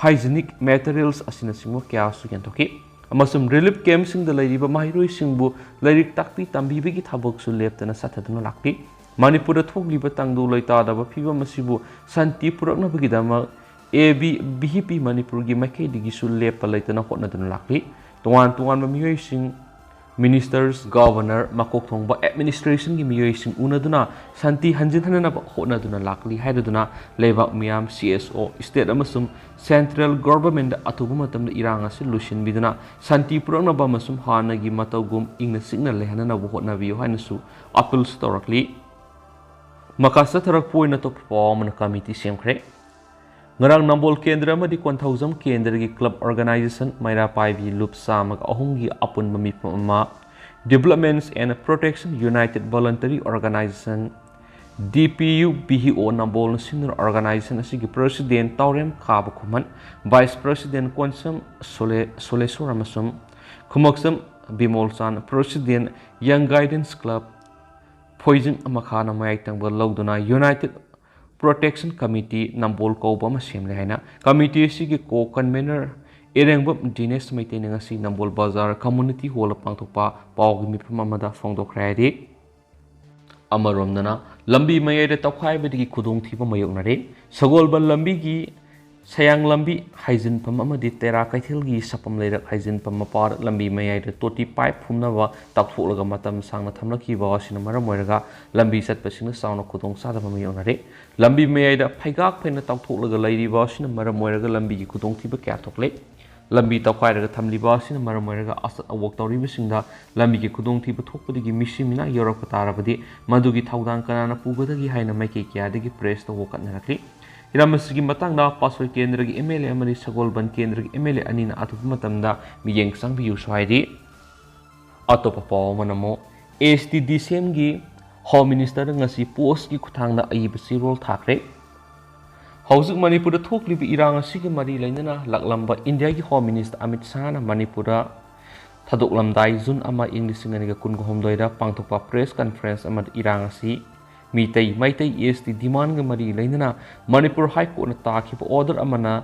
hygienic materials ꯑꯁꯤꯅꯆꯤꯡꯕ ꯀꯌꯥꯁꯨ ꯌꯦꯟꯊꯣꯛꯈꯤ꯫ ꯑꯃꯁꯨꯡ relief campꯁꯤꯡꯗ ꯂꯩꯔꯤꯕ ꯃꯍꯩꯔꯣꯏꯁꯤꯡꯕꯨ ꯂꯥꯏꯔꯤꯛ ꯇꯥꯛꯄꯤ ꯇꯝꯕꯤꯕꯒꯤ ꯊꯕꯛꯁꯨ ꯂꯦꯞꯇꯅ ꯆꯠꯊꯗꯨꯅ ꯂꯥꯛꯂꯤ꯫ ꯃꯅꯤꯄꯨꯔꯗ ꯊꯣꯛꯂꯤꯕ ꯇꯪꯗꯨ ꯂꯩꯇꯥꯗꯕ ꯐꯤꯕꯝ ꯑꯁꯤꯕꯨ ꯁꯥꯟꯇꯤ ꯄꯨꯔꯛꯅꯕꯒꯤꯗꯃꯛ ꯑꯦ ꯕꯤ ꯚꯤ ꯄꯤ ꯃꯅꯤꯄꯨꯔꯒꯤ ꯃꯥꯏꯀꯩꯗꯒꯤꯁꯨ ꯂꯦꯞꯄ ꯂꯩꯇꯅ ꯍꯣꯠꯅꯗꯨꯅ ꯂꯥꯛꯂꯤ꯫ ꯇꯣꯉꯥꯟ ꯇꯣꯉꯥꯟꯕ ꯃꯤꯑꯣꯏꯁꯤꯡ, ministers, governor, ꯃꯀꯣꯛ ꯊꯣꯡꯕ administrationꯒꯤ ꯃꯤꯑꯣꯏꯁꯤꯡ ꯎꯅꯗꯨꯅ ꯁꯥꯟꯇꯤ ꯍꯟꯖꯤꯟꯍꯟꯅꯕ ꯍꯣꯠꯅꯗꯨꯅ ꯂꯥꯛꯂꯤ ꯍꯥꯏꯔꯗꯨꯅ ꯂꯩꯕꯥꯛ ꯃꯤꯌꯥꯝ, ꯁꯤ ꯑꯦꯁ ꯑꯣ, state ꯑꯃꯁꯨꯡ central governmentꯗ ꯑꯊꯨꯕ ꯃꯇꯝꯗ ꯏꯔꯥꯡ ꯑꯁꯤ ꯂꯣꯏꯁꯤꯟꯕꯤꯗꯨꯅ ꯁꯥꯟꯇꯤ ꯄꯨꯔꯛꯅꯕ ꯑꯃꯁꯨꯡ ꯍꯥꯟꯅꯒꯤ ꯃꯇꯧꯒꯨꯝ ꯏꯪꯅ ꯆꯤꯛꯅ ꯂꯩꯍꯟꯅꯅꯕ ꯍꯣꯠꯅꯕꯤꯌꯨ ꯍꯥꯏꯅꯁꯨ appealꯁꯨ ꯇꯧꯔꯛꯂꯤ꯫ ꯃꯈꯥ ꯆꯠꯊꯔꯛꯄ ꯑꯣꯏꯅ ꯑꯇꯣꯞꯄ ꯄꯥꯎ ꯑꯃꯅ committee ꯁꯦꯝꯈ꯭ꯔꯦ꯫ ꯉꯔꯥꯡ ꯅꯝꯕꯣꯜ ꯀꯦꯟꯗ꯭ꯔ ꯑꯃꯗꯤ ꯀꯣꯟꯊꯧꯖꯝ ꯀꯦꯟꯗ꯭ꯔꯒꯤ club organization ꯃꯩꯔꯥ ꯄꯥꯏꯕꯤ ꯂꯨꯞ ꯆꯥꯝꯃꯒ ꯑꯍꯨꯝꯒꯤ ꯑꯄꯨꯟꯕ ꯃꯤꯐꯝ ꯑꯃ Developments and Protection United Voluntary Organization, D P U B H O ꯅꯝꯕꯣꯜꯅ ꯁꯤꯟꯗꯨꯅ organization ꯑꯁꯤꯒꯤ president ꯇꯥꯎꯔꯦꯝ ꯈꯥꯕ ꯈꯨꯃꯟ, vice president ꯀꯣꯟꯁꯝ ꯁꯣꯂꯦ-, ꯁꯣꯂꯦꯁꯣꯔ ꯑꯃꯁꯨꯡ ꯈꯨꯃꯛꯁꯝ ꯕꯤꯃꯣꯜꯆꯥꯟ, president Young Guidance Club ꯐꯣꯏꯖꯤꯡ ꯃꯈꯥꯅ ꯃꯌꯥꯏ ꯊꯪꯕ ꯂꯧꯗꯨꯅ United Protection Committee ꯅꯝꯕꯣꯜ ꯀꯧꯕ ꯑꯃ ꯁꯦꯝꯂꯦ ꯍꯥꯏꯅ committee ꯑꯁꯤꯒꯤ co-convener ꯏꯔꯦꯡꯕꯝ ꯗꯤꯅꯦꯁ ꯃꯩꯇꯩꯅ ꯉꯁꯤ ꯅꯝꯕꯣꯜ ꯕꯖꯥꯔ ꯀꯝꯃ꯭ꯌꯨꯅꯤꯇꯤ ꯍꯣꯜꯗ ꯄꯥꯡꯊꯣꯛꯄ ꯄꯥꯎꯒꯤ ꯃꯤꯐꯝ ꯑꯃꯗ ꯐꯣꯡꯗꯣꯛꯈ꯭ꯔꯦ ꯍꯥꯏꯗꯤ, ꯑꯃꯔꯣꯝꯗꯅ ꯂꯝꯕꯤ ꯃꯌꯥꯏꯗ ꯇꯧꯈꯥꯏꯕꯗꯒꯤ ꯈꯨꯗꯣꯡꯊꯤꯕ ꯃꯥꯌꯣꯛꯅꯔꯦ꯫ ꯁꯒꯣꯜꯕꯟ ꯂꯝꯕꯤꯒꯤ ꯁꯌꯥꯡ ꯂꯝꯕꯤ ꯍꯥꯏꯖꯤꯟꯐꯝ ꯑꯃꯗꯤ ꯇꯦꯔꯥ ꯀꯩꯊꯦꯜꯒꯤ ꯁꯄꯝ ꯂꯩꯔꯛ ꯍꯥꯏꯖꯤꯟꯐꯝ ꯃꯄꯥꯗ ꯂꯝꯕꯤ ꯃꯌꯥꯏꯗ ꯇꯣꯇꯤ ꯄꯥꯏꯞ ꯐꯨꯝꯅꯕ ꯇꯥꯎꯊꯣꯛꯂꯒ ꯃꯇꯝ ꯁꯥꯡꯅ ꯊꯝꯂꯛꯈꯤꯕ ꯑꯁꯤꯅ ꯃꯔꯝ ꯑꯣꯏꯔꯒ ꯂꯝꯕꯤ ꯆꯠꯄꯁꯤꯡꯗ ꯆꯥꯎꯅ ꯈꯨꯗꯣꯡꯆꯥꯗꯕ ꯃꯥꯌꯣꯛꯅꯔꯦ꯫ ꯂꯝꯕꯤ ꯃꯌꯥꯏꯗ ꯐꯩꯒꯥꯛ ꯐꯩꯅ ꯇꯥꯎꯊꯣꯛꯂꯒ ꯂꯩꯔꯤꯕ ꯑꯁꯤꯅ ꯃꯔꯝ ꯑꯣꯏꯔꯒ ꯂꯝꯕꯤꯒꯤ ꯈꯨꯗꯣꯡꯊꯤꯕ ꯀꯌꯥ ꯊꯣꯛꯂꯦ꯫ ꯂꯝꯕꯤ ꯇꯧꯈꯥꯏꯔꯒ ꯊꯝꯂꯤꯕ ꯑꯁꯤꯅ ꯃꯔꯝ ꯑꯣꯏꯔꯒ ꯑꯆꯠ ꯑꯋꯣꯛ ꯇꯧꯔꯤꯕꯁꯤꯡꯗ ꯂꯝꯕꯤꯒꯤ ꯈꯨꯗꯣꯡꯊꯤꯕ ꯊꯣꯛꯄꯗꯒꯤ ꯃꯤꯁꯤ ꯃꯤꯅꯥ ꯌꯧꯔꯛꯄ ꯇꯥꯔꯕꯗꯤ ꯃꯗꯨꯒꯤ ꯊꯧꯗꯥꯡ ꯀꯅꯥꯅ ꯄꯨꯒꯗꯒꯦ ꯍꯥꯏꯅ ꯃꯥꯏꯀꯩ ꯀꯌꯥꯗꯒꯤ ꯄ꯭ꯔꯦꯁꯇ ꯋꯥꯀꯠꯅꯔꯛꯂꯤ꯫ ꯍꯤꯔꯝ ꯑꯁꯤꯒꯤ ꯃꯇꯥꯡꯗ ꯄꯥꯠꯁꯣꯏ ꯀꯦꯟꯗ꯭ꯔꯒꯤ ꯑꯦꯝ ꯑꯦꯜ ꯑꯦ ꯑꯃꯗꯤ ꯁꯒꯣꯜꯕꯟ ꯀꯦꯟꯗ꯭ꯔꯒꯤ ꯑꯦꯝ ꯑꯦꯜ ꯑꯦ ꯑꯅꯤꯅ ꯑꯊꯨꯕ ꯃꯇꯝꯗ ꯃꯤꯠꯌꯦꯡ ꯆꯪꯕꯤꯌꯨꯁꯨ ꯍꯥꯏꯔꯤ꯫ ꯑꯇꯣꯞꯄ ꯄꯥꯎ ꯑꯃꯅ ꯑꯃꯨꯛ ꯑꯦꯁ ꯇꯤ ꯗꯤ ꯁꯤ ꯑꯦꯝꯒꯤ ꯍꯣꯝ ꯃꯤꯅꯤꯁꯇꯔꯗ ꯉꯁꯤ ꯄꯣꯁꯀꯤ ꯈꯨꯠꯊꯥꯡꯗ ꯑꯏꯕ ꯆꯦꯔꯣꯜ ꯊꯥꯈ꯭ꯔꯦ꯫ ꯍꯧꯖꯤꯛ ꯃꯅꯤꯄꯨꯔꯗ ꯊꯣꯛꯂꯤꯕ ꯏꯔꯥꯡ ꯑꯁꯤꯒ ꯃꯔꯤ ꯂꯩꯅꯅ ꯂꯥꯛꯂꯝꯕ ꯏꯟꯗꯤꯌꯥꯒꯤ ꯍꯣꯝ ꯃꯤꯅꯤꯁꯇꯔ ꯑꯃꯤꯠ ꯁꯥꯍꯅ ꯃꯅꯤꯄꯨꯔꯗ ꯊꯥꯗꯣꯛꯂꯝꯗꯥꯏ ꯖꯨꯟ ꯑꯃ ꯏꯪ ꯂꯤꯁꯤꯡ ꯑꯅꯤꯒ ꯀꯨꯟꯒ ꯍꯨꯝꯗꯣꯏꯗ ꯄꯥꯡꯊꯣꯛꯄ ꯄ꯭ꯔꯦꯁ ꯀꯟꯐꯔꯦꯟꯁ ꯑꯃꯗ ꯏꯔꯥꯡ ꯑꯁꯤ ꯃꯤꯇꯩ, ꯃꯩꯇꯩ ꯑꯦꯁ ꯇꯤ ꯗꯤꯃꯥꯟꯒ ꯃꯔꯤ ꯂꯩꯅꯅ ꯃꯅꯤꯄꯨꯔ ꯍꯥꯏ ꯀꯣꯔꯠꯅ ꯇꯥꯈꯤꯕ ꯑꯣꯔꯗꯔ ꯑꯃꯅ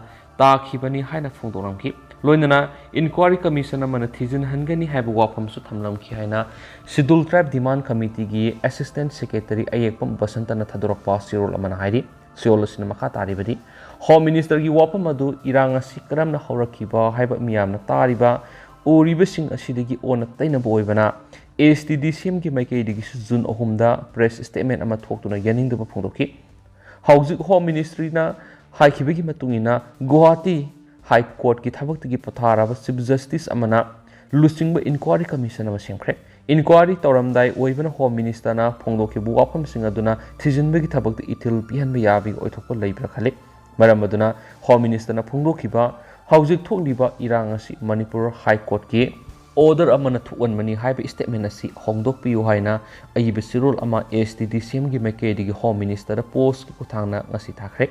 ꯇꯥꯈꯤꯕꯅꯤ ꯍꯥꯏꯅ ꯐꯣꯡꯗꯣꯛꯂꯝꯈꯤ꯫ ꯂꯣꯏꯅꯅ ꯏꯟꯀ꯭ꯋꯥꯔꯤ ꯀꯃꯤꯁꯟ ꯑꯃꯅ ꯊꯤꯖꯤꯟꯍꯟꯒꯅꯤ ꯍꯥꯏꯕ ꯋꯥꯐꯝꯁꯨ ꯊꯝꯂꯝꯈꯤ ꯍꯥꯏꯅ ꯁꯤꯗꯨꯜ ꯇ꯭ꯔꯥꯏꯕ ꯗꯤꯃꯥꯟ ꯀꯃꯤꯇꯤꯒꯤ ꯑꯦꯁꯤꯁꯇꯦꯟꯠ ꯁꯦꯀ꯭ꯔꯦꯇꯔꯤ ꯑꯌꯦꯛꯄꯝ ꯕꯁꯟꯇꯅ ꯊꯥꯗꯣꯔꯛꯄ ꯆꯦꯔꯣꯜ ꯑꯃꯅ ꯍꯥꯏꯔꯤ꯫ ꯆꯦꯔꯣꯜ ꯑꯁꯤꯅ ꯃꯈꯥ ꯇꯥꯔꯤꯕꯗꯤ, ꯍꯣꯝ ꯃꯤꯅꯤꯁꯇꯔꯒꯤ ꯋꯥꯐꯝ ꯑꯗꯨ ꯏꯔꯥꯡ ꯑꯁꯤ ꯀꯔꯝꯅ ꯍꯧꯔꯛꯈꯤꯕ ꯍꯥꯏꯕ ꯃꯤꯌꯥꯝꯅ ꯇꯥꯔꯤꯕ, ꯎꯔꯤꯕꯁꯤꯡ ꯑꯁꯤꯗꯒꯤ ꯑꯣꯟꯅ ꯇꯩꯅꯕ ꯑꯣꯏꯕꯅ, ꯑꯦꯁ ꯇꯤ ꯗꯤ ꯁꯤ ꯑꯦꯝꯒꯤ ꯃꯥꯏꯀꯩꯗꯒꯤꯁꯨ ꯖꯨꯟ ꯑꯍꯨꯝꯗ ꯄ꯭ꯔꯦꯁ ꯁ꯭ꯇꯦꯠꯃꯦꯟꯠ ꯑꯃ ꯊꯣꯛꯇꯨꯅ ꯌꯥꯅꯤꯡꯗꯕ ꯐꯣꯡꯗꯣꯛꯈꯤ꯫ ꯍꯧꯖꯤꯛ ꯍꯣꯝ ꯃꯤꯅꯤꯁꯇ꯭ꯔꯤꯅ ꯍꯥꯏꯈꯤꯕꯒꯤ ꯃꯇꯨꯡ ꯏꯟꯅ, ꯒꯨꯋꯥꯍꯥꯇꯤ ꯍꯥꯏ ꯀꯣꯔꯠꯀꯤ ꯊꯕꯛꯇꯒꯤ ꯄꯣꯊꯥꯔꯕ ꯆꯤꯐ ꯖꯁꯇꯤꯁ ꯑꯃꯅ ꯂꯨꯆꯤꯡꯕ ꯏꯟꯀ꯭ꯋꯥꯔꯤ ꯀꯃꯤꯁꯟ ꯑꯃ ꯁꯦꯝꯈ꯭ꯔꯦ꯫ ꯏꯟꯀ꯭ꯋꯥꯔꯤ ꯇꯧꯔꯝꯗꯥꯏ ꯑꯣꯏꯕꯅ ꯍꯣꯝ ꯃꯤꯅꯤꯁꯇꯔꯅ ꯐꯣꯡꯗꯣꯛꯈꯤꯕ ꯋꯥꯐꯝꯁꯤꯡ ꯑꯗꯨꯅ ꯊꯤꯖꯤꯟꯕꯒꯤ ꯊꯕꯛꯇ ꯏꯊꯤꯜ ꯄꯤꯍꯟꯕ ꯌꯥꯕꯒꯤ ꯑꯣꯏꯊꯣꯛꯄ ꯂꯩꯕ꯭ꯔꯥ ꯈꯜꯂꯤ꯫ ꯃꯔꯝ ꯑꯗꯨꯅ ꯍꯣꯝ ꯃꯤꯅꯤꯁꯇꯔꯅ ꯐꯣꯡꯗꯣꯛꯈꯤꯕ ꯍꯧꯖꯤꯛ ꯊꯣꯛꯂꯤꯕ ꯏꯔꯥꯡ ꯑꯁꯤ ꯃꯅꯤꯄꯨꯔ ꯍꯥꯏ ꯀꯣꯔꯠꯀꯤ ꯑꯣꯔꯗꯔ ꯑꯃꯅ ꯊꯣꯛꯍꯟꯕꯅꯤ ꯍꯥꯏꯕ ꯁ꯭ꯇꯦꯠꯃꯦꯟ ꯑꯁꯤ ꯍꯣꯡꯗꯣꯛꯄꯤꯌꯨ ꯍꯥꯏꯅ ꯑꯏꯕ ꯆꯦꯔꯣꯜ ꯑꯃ ꯑꯦꯁ ꯇꯤ ꯗꯤ ꯁꯤ ꯑꯦꯝꯒꯤ ꯃꯥꯏꯀꯩꯗꯒꯤ ꯍꯣꯝ ꯃꯤꯅꯤꯁꯇꯔꯗ ꯄꯣꯁꯀꯤ ꯈꯨꯠꯊꯥꯡꯗ ꯉꯁꯤ ꯊꯥꯈ꯭ꯔꯦ꯫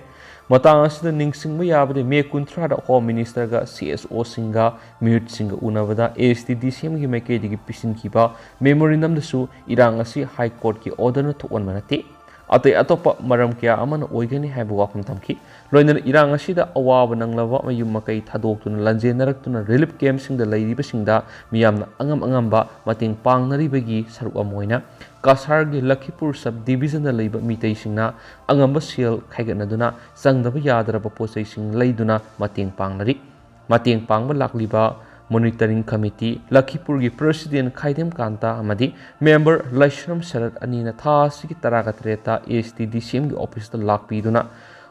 ꯃꯇꯥꯡ ꯑꯁꯤꯗ ꯅꯤꯡꯁꯤꯡꯕ ꯌꯥꯕꯗꯤ, ꯃꯦ ꯀꯨꯟꯊ꯭ꯔꯥꯗ ꯍꯣꯝ ꯃꯤꯅꯤꯁꯇꯔꯒ ꯁꯤ ꯑꯦꯁ ꯑꯣꯁꯤꯡꯒ ꯃꯤꯍꯨꯠꯁꯤꯡꯒ ꯎꯅꯕꯗ ꯑꯦꯁ ꯇꯤ ꯗꯤ ꯁꯤ ꯑꯦꯝꯒꯤ ꯃꯥꯏꯀꯩꯗꯒꯤ ꯄꯤꯁꯤꯟꯈꯤꯕ ꯃꯦꯃꯣꯔꯦꯟꯗꯝꯗꯁꯨ ꯏꯔꯥꯡ ꯑꯁꯤ ꯍꯥꯏ ꯀꯣꯔꯠꯀꯤ ꯑꯣꯔꯗꯔꯅ ꯊꯣꯛꯍꯟꯕ ꯅꯠꯇꯦ, ꯑꯇꯩ ꯑꯇꯣꯞꯄ ꯃꯔꯝ ꯀꯌꯥ ꯑꯃꯅ ꯑꯣꯏꯒꯅꯤ ꯍꯥꯏꯕ ꯋꯥꯐꯝ ꯊꯝꯈꯤ꯫ ꯂꯣꯏꯅꯅ ꯏꯔꯥꯡ ꯑꯁꯤꯗ ꯑꯋꯥꯕ ꯅꯪꯂꯕ ꯃꯌꯨꯝ ꯃꯀꯩ ꯊꯥꯗꯣꯛꯇꯨꯅ ꯂꯥꯟꯖꯦꯟꯅꯔꯛꯇꯨꯅ relief camp ꯁꯤꯡꯗ ꯂꯩꯔꯤꯕꯁꯤꯡꯗ ꯃꯤꯌꯥꯝꯅ ꯑꯉꯝ ꯑꯉꯝꯕ ꯃꯇꯦꯡ ꯄꯥꯡꯅꯔꯤꯕꯒꯤ ꯁꯔꯨꯛ ꯑꯃ ꯑꯣꯏꯅ ꯀꯁꯥꯔꯒꯤ ꯂꯈꯤꯄꯨꯔ sub division ꯗ ꯂꯩꯕ ꯃꯤꯇꯩꯁꯤꯡꯅ ꯑꯉꯝꯕ ꯁꯦꯜ ꯈꯥꯏꯒꯠꯅꯗꯨꯅ ꯆꯪꯗꯕ ꯌꯥꯗ꯭ꯔꯕ ꯄꯣꯠꯆꯩꯁꯤꯡ ꯂꯩꯗꯨꯅ ꯃꯇꯦꯡ ꯄꯥꯡꯅꯔꯤ꯫ ꯃꯇꯦꯡ ꯄꯥꯡꯕ ꯂꯥꯛꯂꯤꯕ monitoring committee, ꯂꯈꯤꯄꯨꯔꯒꯤ president ꯈꯥꯏꯗꯦꯝ ꯀꯥꯟꯇ ꯑꯃꯗꯤ member ꯂꯥꯏꯁ꯭ꯔꯝ ꯁꯔꯠ ꯑꯅꯤꯅ ꯊꯥ ꯑꯁꯤꯒꯤ ꯇꯔꯥꯒ ꯇꯔꯦꯠꯇ S T D C M ꯒꯤ office ꯇ ꯂꯥꯛꯄꯤꯗꯨꯅ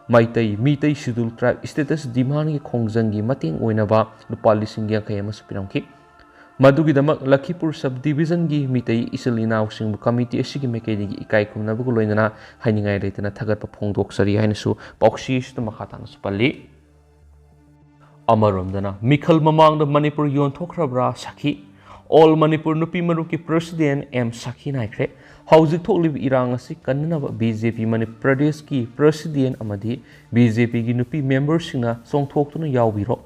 Meitei, Meitei Scheduled Tribe status demand ꯒꯤ ꯈꯣꯡꯖꯪꯒꯤ ꯃꯇꯦꯡ ꯑꯣꯏꯅꯕ ꯂꯨꯄꯥ ꯂꯤꯁꯤꯡ ꯌꯥꯡꯈꯩ ꯑꯃꯁꯨ ꯄꯤꯔꯝꯈꯤ꯫ ꯃꯗꯨꯒꯤꯗꯃꯛ ꯂꯈꯤꯄꯨꯔ sub division ꯒꯤ ꯃꯤꯇꯩ ꯏꯆꯤꯜ ꯏꯅꯥꯎꯁꯤꯡꯕꯨ committee ꯑꯁꯤꯒꯤ ꯃꯥꯏꯀꯩꯗꯒꯤ ꯏꯀꯥꯏ ꯈꯨꯝꯅꯕꯒ ꯂꯣꯏꯅꯅ ꯍꯥꯏꯅꯤꯡꯉꯥꯏ ꯂꯩꯇꯅ ꯊꯥꯒꯠꯄ ꯐꯣꯡꯗꯣꯛꯆꯔꯤ ꯍꯥꯏꯅꯁꯨ ꯄꯥꯎꯆꯦ ꯑꯁꯤꯗ ꯃꯈꯥ ꯇꯥꯅꯁꯨ ꯄꯜꯂꯤ꯫ ꯑꯃꯔꯣꯝꯗꯅ ꯃꯤꯈꯜ ꯃꯃꯥꯡꯗ ꯃꯅꯤꯄꯨꯔ ꯌꯣꯟꯊꯣꯛꯈ꯭ꯔꯕ꯭ꯔꯥ ꯁꯥꯈꯤ꯫ All ꯃꯅꯤꯄꯨꯔ ꯅꯨꯄꯤ ꯃꯔꯨꯞꯀꯤ president M ꯁꯥꯈꯤ ꯅꯥꯏꯈ꯭ꯔꯦ꯫ ꯍꯧꯖꯤꯛ ꯊꯣꯛꯂꯤꯕ ꯏꯔꯥꯡ ꯑꯁꯤ ꯀꯟꯅꯅꯕ B J P ꯃꯅꯤꯄꯨꯔ ꯄ꯭ꯔꯗꯦꯁꯀꯤ president ꯑꯃꯗꯤ B J P ꯒꯤ ꯅꯨꯄꯤ member ꯁꯤꯡꯅ ꯆꯣꯡꯊꯣꯛꯇꯨꯅ ꯌꯥꯎꯕꯤꯔꯣ꯫